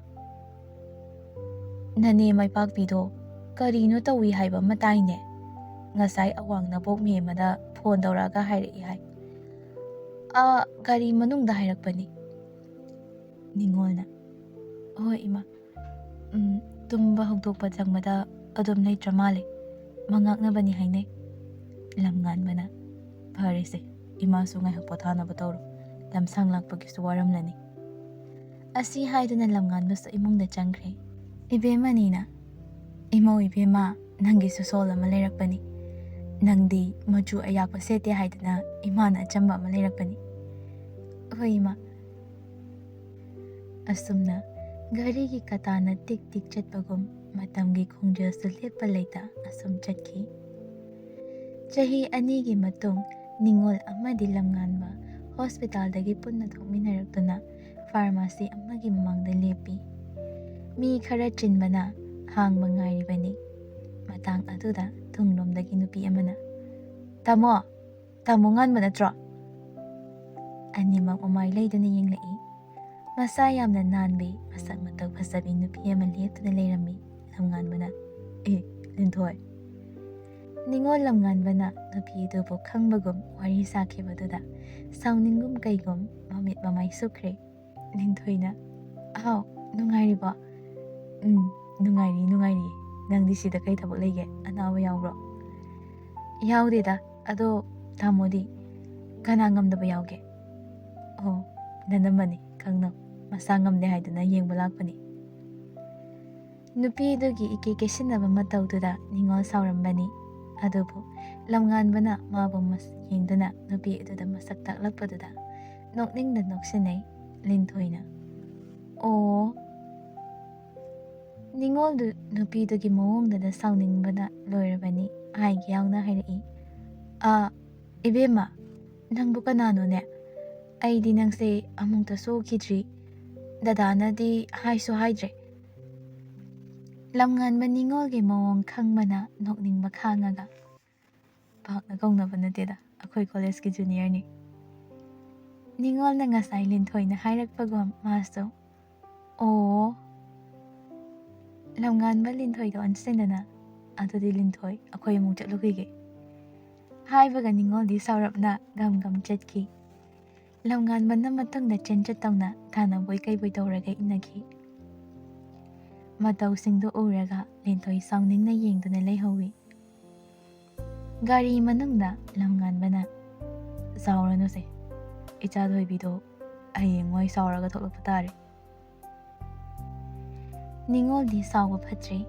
"ꯅꯅꯦ ꯃꯥꯏꯄꯥꯛꯄꯤꯗꯣ ꯀꯔꯤꯅꯣ ꯇꯧꯏ ꯍꯥꯏꯕ ꯑꯃ ꯇꯥꯏꯅꯦ꯫ ꯉꯁꯥꯏ ꯑꯋꯥꯡ ꯅꯕꯣꯛ ꯃꯦꯝꯃꯗ ꯐꯣꯟ ꯇꯧꯔꯛꯑꯒ ꯍꯥꯏꯔꯛꯏ ꯍꯥꯏ꯫" "ꯑꯥ, ꯒꯥꯔꯤ ꯃꯅꯨꯡꯗ ꯍꯥꯏꯔꯛꯄꯅꯤ꯫" ꯅꯤꯉꯣꯜꯅ, "ꯍꯣꯏ ꯏꯃꯥ, ꯎꯝ, ꯇꯨꯝꯕ ꯍꯧꯗꯣꯛꯄ ꯆꯪꯕꯗ ꯑꯗꯨꯝ ꯂꯩꯇ꯭ꯔ ꯃꯥꯜꯂꯦ꯫ ꯃꯉꯥꯛꯅꯕꯅꯤ ꯍꯥꯏꯅꯩ꯫" ꯂꯝꯉꯥꯟꯕꯅ, "ꯐꯔꯦꯁꯦ, ꯏꯃꯥꯁꯨ ꯉꯥꯏꯍꯥꯛ ꯄꯣꯊꯥꯅꯕ ꯇꯧꯔꯣ꯫ ꯂꯝꯁꯥꯡ ꯂꯥꯛꯄꯒꯤꯁꯨ ꯋꯥꯔꯝꯂꯅꯤ꯫ ꯑꯁꯤ ꯍꯥꯏꯗꯨꯅ ꯂꯝꯉꯥꯟꯕꯁꯨ ꯏꯃꯨꯡꯗ ꯆꯪꯈ꯭ꯔꯦ꯫ ꯏꯕꯦꯝꯃꯅꯤꯅ, "ꯏꯃꯧ ꯏꯕꯦꯝꯃ, ꯅꯪꯒꯤꯁꯨ ꯁꯣꯜ ꯑꯃ ꯂꯩꯔꯛꯄꯅꯤ꯫ ꯅꯪꯗꯤ ꯃꯆꯨ ꯑꯌꯥꯛꯄ ꯁꯦꯠꯇꯦ ꯍꯥꯏꯗꯅ ꯏꯃꯥꯅ ꯑꯆꯝꯕ ꯑꯃ ꯂꯩꯔꯛꯄꯅꯤ꯫" "ꯍꯣꯏ ꯏꯃꯥ꯫" ꯑꯁꯨꯝꯅ ꯘꯔꯤꯒꯤ ꯀꯇꯥꯅ ꯇꯤꯛ ꯇꯤꯛ ꯆꯠꯄꯒꯨꯝ ꯃꯇꯝꯒꯤ ꯈꯣꯡꯖꯦꯜꯁꯨ ꯂꯦꯞꯄ ꯂꯩꯇ ꯑꯁꯨꯝ ꯆꯠꯈꯤ꯫ ꯆꯍꯤ ꯑꯅꯤꯒꯤ ꯃꯇꯨꯡ ꯅꯤꯉꯣꯜ ꯑꯃꯗꯤ ꯂꯝꯉꯥꯟꯕ ꯍꯣꯁꯄꯤꯇꯥꯜꯗꯒꯤ ꯄꯨꯟꯅ ꯊꯣꯛꯃꯤꯟꯅꯔꯛꯇꯨꯅ ꯐꯥꯔꯃꯥꯁꯤ ꯑꯃꯒꯤ ꯃꯃꯥꯡꯗ ꯂꯦꯞꯄꯤ꯫ ꯃꯤ ꯈꯔ ꯆꯤꯟꯕꯅ ꯍꯥꯡꯕ ꯉꯥꯏꯔꯤꯕꯅꯤ꯫ ꯃꯇꯥꯡ ꯑꯗꯨꯗ ꯊꯣꯡꯂꯣꯝꯗꯒꯤ ꯅꯨꯄꯤ ꯑꯃꯅ, "ꯇꯥꯃꯣ, ꯇꯥꯃꯣ ꯉꯥꯟꯕ ꯅꯠꯇ꯭ꯔꯣ?" ꯑꯅꯤꯃꯛ ꯃꯃꯥꯏ ꯂꯩꯗꯨꯅ ꯌꯦꯡꯂꯛꯏ꯫ ꯃꯁꯥ ꯌꯥꯝꯅ ꯅꯥꯟꯕꯤ, ꯃꯁꯛ ꯃꯇꯧ ꯐꯖꯕꯤ ꯅꯨꯄꯤ ꯑꯃ ꯂꯦꯞꯇꯨꯅ ꯂꯩꯔꯝꯃꯤ꯫ ꯂꯝꯉꯥꯟꯕꯅ, "ꯑꯦ, ꯂꯤꯟꯊꯣꯏ!" ꯅꯤꯉꯣꯜ ꯂꯝꯉꯥꯟꯕꯅ ꯅꯨꯄꯤ ꯑꯗꯨꯕꯨ ꯈꯪꯕꯒꯨꯝ ꯋꯥꯔꯤ ꯁꯥꯈꯤꯕꯗꯨꯗ ꯁꯥꯎꯅꯤꯡꯒꯨꯝ ꯀꯩꯒꯨꯝ ꯃꯃꯤꯠ ꯃꯃꯥꯏ ꯁꯨꯛꯈ꯭ꯔꯦ꯫ ꯂꯤꯟꯊꯣꯏꯅ, "ꯑꯍꯥꯎ, ꯅꯨꯡꯉꯥꯏꯔꯤꯕꯣ?" "ꯎꯝ, ꯅꯨꯡꯉꯥꯏꯔꯤ, ꯅꯨꯡꯉꯥꯏꯔꯤ꯫ ꯅꯪꯗꯤ ꯁꯤꯗ ꯀꯩ ꯊꯕꯛ ꯂꯩꯒꯦ? ꯑꯅꯥꯕ ꯌꯥꯎꯕ꯭ꯔꯣ?" "ꯌꯥꯎꯗꯦꯗ꯫ ꯑꯗꯣ ꯇꯥꯃꯣꯗꯤ ꯀꯅꯥ ꯉꯝꯗꯕ ꯌꯥꯎꯒꯦ?" "ꯑꯣ, ꯅꯅꯝꯃꯅꯤ, ꯈꯪꯅꯧ꯫ ꯃꯁꯥ ꯉꯝꯗꯦ ꯍꯥꯏꯗꯨꯅ ꯌꯦꯡꯕ ꯂꯥꯛꯄꯅꯤ꯫" ꯅꯨꯄꯤꯗꯨꯒꯤ ꯏꯀꯦ ꯀꯦꯁꯤꯟꯅꯕ ꯃꯇꯧꯗꯨꯗ ꯅꯤꯉꯣꯜ ꯁꯥꯎꯔꯝꯕꯅꯤ꯫ ꯑꯗꯨꯕꯨ ꯂꯝꯉꯥꯟꯕꯅ ꯃꯥꯕꯨ ꯃꯁ-, ꯌꯦꯡꯗꯨꯅ ꯅꯨꯄꯤ ꯑꯗꯨꯗ ꯃꯁꯛ ꯇꯥꯛꯂꯛꯄꯗꯨꯗ ꯅꯣꯛꯅꯤꯡꯅ ꯅꯣꯛꯁꯤꯟꯅꯩ꯫ ꯂꯤꯟꯊꯣꯏꯅ, "ꯑꯣ꯫" ꯅꯤꯉꯣꯜꯗꯨ ꯅꯨꯄꯤꯗꯨꯒꯤ ꯃꯑꯣꯡꯗꯨꯗ ꯁꯥꯎꯅꯤꯡꯕꯅ ꯂꯣꯏꯔꯕꯅꯤ꯫ ꯍꯥꯏꯒꯦ ꯌꯥꯎꯅ ꯍꯥꯏꯔꯛꯏ, "ꯑ, ꯏꯕꯦꯝꯃ, ꯅꯪꯕꯨ ꯀꯅꯥꯅꯣꯅꯦ? ꯑꯩꯗꯤ ꯅꯪꯁꯦ ꯑꯃꯨꯛꯇꯁꯨ ꯎꯈꯤꯗ꯭ꯔꯤ꯫ ꯗꯗꯥꯅꯗꯤ ꯍꯥꯏꯁꯨ ꯍꯥꯏꯗ꯭ꯔꯦ꯫" ꯂꯝꯉꯥꯟꯕ ꯅꯤꯉꯣꯜꯒꯤ ꯃꯑꯣꯡ ꯈꯪꯕꯅ ꯅꯣꯛꯅꯤꯡꯕ ꯈꯥꯡꯉꯒ, "ꯄꯥꯛꯅ ꯀꯧꯅꯕ ꯅꯠꯇꯦꯗ, ꯑꯩꯈꯣꯏ ꯀꯣꯂꯦꯖꯀꯤ ꯖꯨꯅꯤꯌꯔꯅꯤ꯫" ꯅꯤꯉꯣꯜꯅ ꯉꯁꯥꯏ ꯂꯤꯟꯊꯣꯏꯅ ꯍꯥꯏꯔꯛꯄꯒꯨꯝ ꯃꯥꯁꯨ, "ꯑꯣ꯫" ꯂꯝꯉꯥꯟꯕ ꯂꯤꯟꯊꯣꯏꯗ ꯑꯣꯟꯁꯤꯟꯗꯨꯅ, "ꯑꯗꯨꯗꯤ ꯂꯤꯟꯊꯣꯏ, ꯑꯩꯈꯣꯏ ꯑꯃꯨꯛ ꯆꯠꯂꯨꯈꯤꯒꯦ꯫" ꯍꯥꯏꯕꯒ ꯅꯤꯉꯣꯜꯗꯤ ꯁꯥꯎꯔꯞꯅ ꯒꯝ ꯒꯝ ꯆꯠꯈꯤ꯫ ꯂꯝꯉꯥꯟꯕꯅ ꯃꯇꯨꯡꯗ ꯆꯦꯟ ꯆꯠꯇꯧꯅ ꯊꯥꯅꯕꯣꯏ ꯀꯩꯕꯣꯏ ꯇꯧꯔꯒ ꯏꯟꯅꯈꯤ꯫ ꯃꯇꯧꯁꯤꯡꯗꯨ ꯎꯔꯒ ꯂꯤꯟꯊꯣꯏ ꯁꯥꯎꯅꯤꯡꯅ ꯌꯦꯡꯗꯨꯅ ꯂꯩꯍꯧꯋꯤ꯫ ꯒꯥꯔꯤ ꯃꯅꯨꯡꯗ ꯂꯝꯉꯥꯟꯕꯅ, "ꯁꯥꯎꯔꯅꯨꯁꯦ, ꯏꯆꯥ ꯊꯣꯏꯕꯤꯗꯣ ꯍꯌꯦꯡꯋꯥꯏ ꯆꯥꯎꯔꯒ ꯊꯣꯛꯂꯛꯄ ꯇꯥꯔꯦ꯫ ꯅꯤꯉꯣꯜꯗꯤ ꯁꯥꯎꯕ ꯐꯠꯇ꯭ꯔꯦ꯫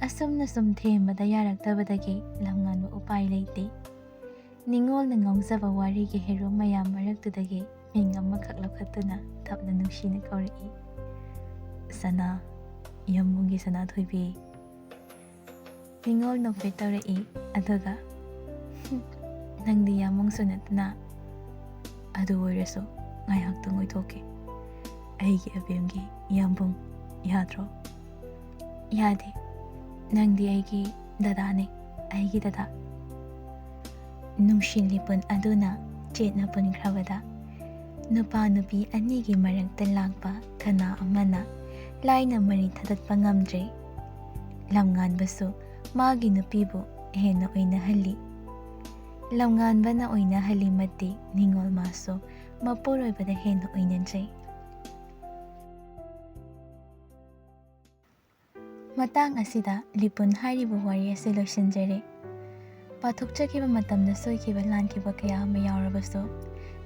ꯑꯁꯨꯝꯅ ꯁꯨꯝ ꯊꯦꯝꯕꯗ ꯌꯥꯔꯛꯇꯕꯗꯒꯤ ꯂꯝꯉꯥꯟꯕ ꯎꯄꯥꯏ ꯂꯩꯇꯦ꯫ ꯅꯤꯉꯣꯜꯅ ꯉꯥꯎꯖꯕ ꯋꯥꯔꯤꯒꯤ ꯍꯦꯔꯣ ꯃꯌꯥꯝ ꯃꯔꯛꯇꯨꯗꯒꯤ ꯃꯤꯡ ꯑꯃꯈꯛ ꯂꯧꯈꯠꯇꯨꯅ ꯇꯞꯅ ꯅꯨꯡꯁꯤꯅ ꯀꯧꯔꯛꯏ, "ꯁꯅꯥ, ꯌꯥꯝꯕꯨꯡꯒꯤ ꯁꯅꯥꯊꯣꯏꯕꯤ"꯫ ꯅꯤꯉꯣꯜ ꯅꯣꯛꯐꯦꯠ ꯇꯧꯔꯛꯏ, ꯑꯗꯨꯒ, "ꯍꯨꯝ, ꯅꯪꯗꯤ ꯌꯥꯝꯕꯨꯡꯁꯨ ꯅꯠꯇꯅ, ꯑꯗꯨ ꯑꯣꯏꯔꯁꯨ ꯉꯥꯏꯍꯥꯛꯇꯪ ꯑꯣꯏꯊꯣꯛꯀꯦ꯫ ꯑꯩꯒꯤ ꯑꯕꯦꯝꯒꯤ ꯌꯥꯝꯕꯨꯡ, ꯌꯥꯗ꯭ꯔꯣ?" "ꯌꯥꯗꯦ, ꯅꯪꯗꯤ ꯑꯩꯒꯤ ꯗꯗꯥꯅꯦ, ꯑꯩꯒꯤ ꯗꯗꯥ"꯫ ꯅꯨꯡꯁꯤ ꯂꯤꯄꯨꯟ ꯑꯗꯨꯅ ꯆꯦꯠꯅ ꯄꯨꯟꯈ꯭ꯔꯕꯗ, ꯅꯨꯄꯥ ꯅꯨꯄꯤ ꯑꯅꯤꯒꯤ ꯃꯔꯛꯇ ꯂꯥꯛꯄ ꯈꯅꯥ ꯑꯃꯅ ꯂꯥꯏꯅ ꯃꯔꯤ ꯊꯗꯠꯄ ꯉꯝꯗ꯭ꯔꯦ꯫ ꯂꯝꯉꯥꯟꯕꯁꯨ ꯃꯥꯒꯤ ꯅꯨꯄꯤꯕꯨ ꯍꯦꯟꯅ ꯑꯣꯏꯅꯍꯜꯂꯤ꯫ ꯂꯝꯉꯥꯟꯕꯅ ꯑꯣꯏꯅꯍꯜꯂꯤ ꯃꯇꯤꯛ ꯅꯤꯉꯣꯜ ꯃꯥꯁꯨ ꯃꯄꯨꯔꯣꯏꯕꯗ ꯍꯦꯟꯅ ꯑꯣꯏꯅꯖꯩ꯫ ꯃꯇꯥꯡ ꯑꯁꯤꯗ ꯂꯤꯄꯨꯟ ꯍꯥꯏꯔꯤꯕ ꯋꯥꯔꯤ ꯑꯁꯤ ꯂꯣꯏꯁꯤꯟꯖꯔꯦ꯫ ꯄꯥꯊꯣꯛꯆꯈꯤꯕ ꯃꯇꯝꯗ ꯁꯣꯏꯈꯤꯕ ꯂꯥꯟꯈꯤꯕ ꯀꯌꯥ ꯑꯃ ꯌꯥꯎꯔꯕꯁꯨ,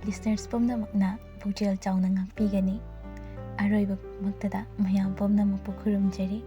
listeners ꯄꯨꯝꯅꯃꯛꯅ ꯄꯨꯛꯆꯦꯜ ꯆꯥꯎꯅ ꯉꯥꯛꯄꯤꯒꯅꯤ꯫ ꯑꯔꯣꯏꯕꯃꯛꯇꯗ ꯃꯌꯥꯝ ꯄꯨꯝꯅꯃꯛꯄꯨ ꯈꯨꯔꯨꯝꯖꯔꯤ꯫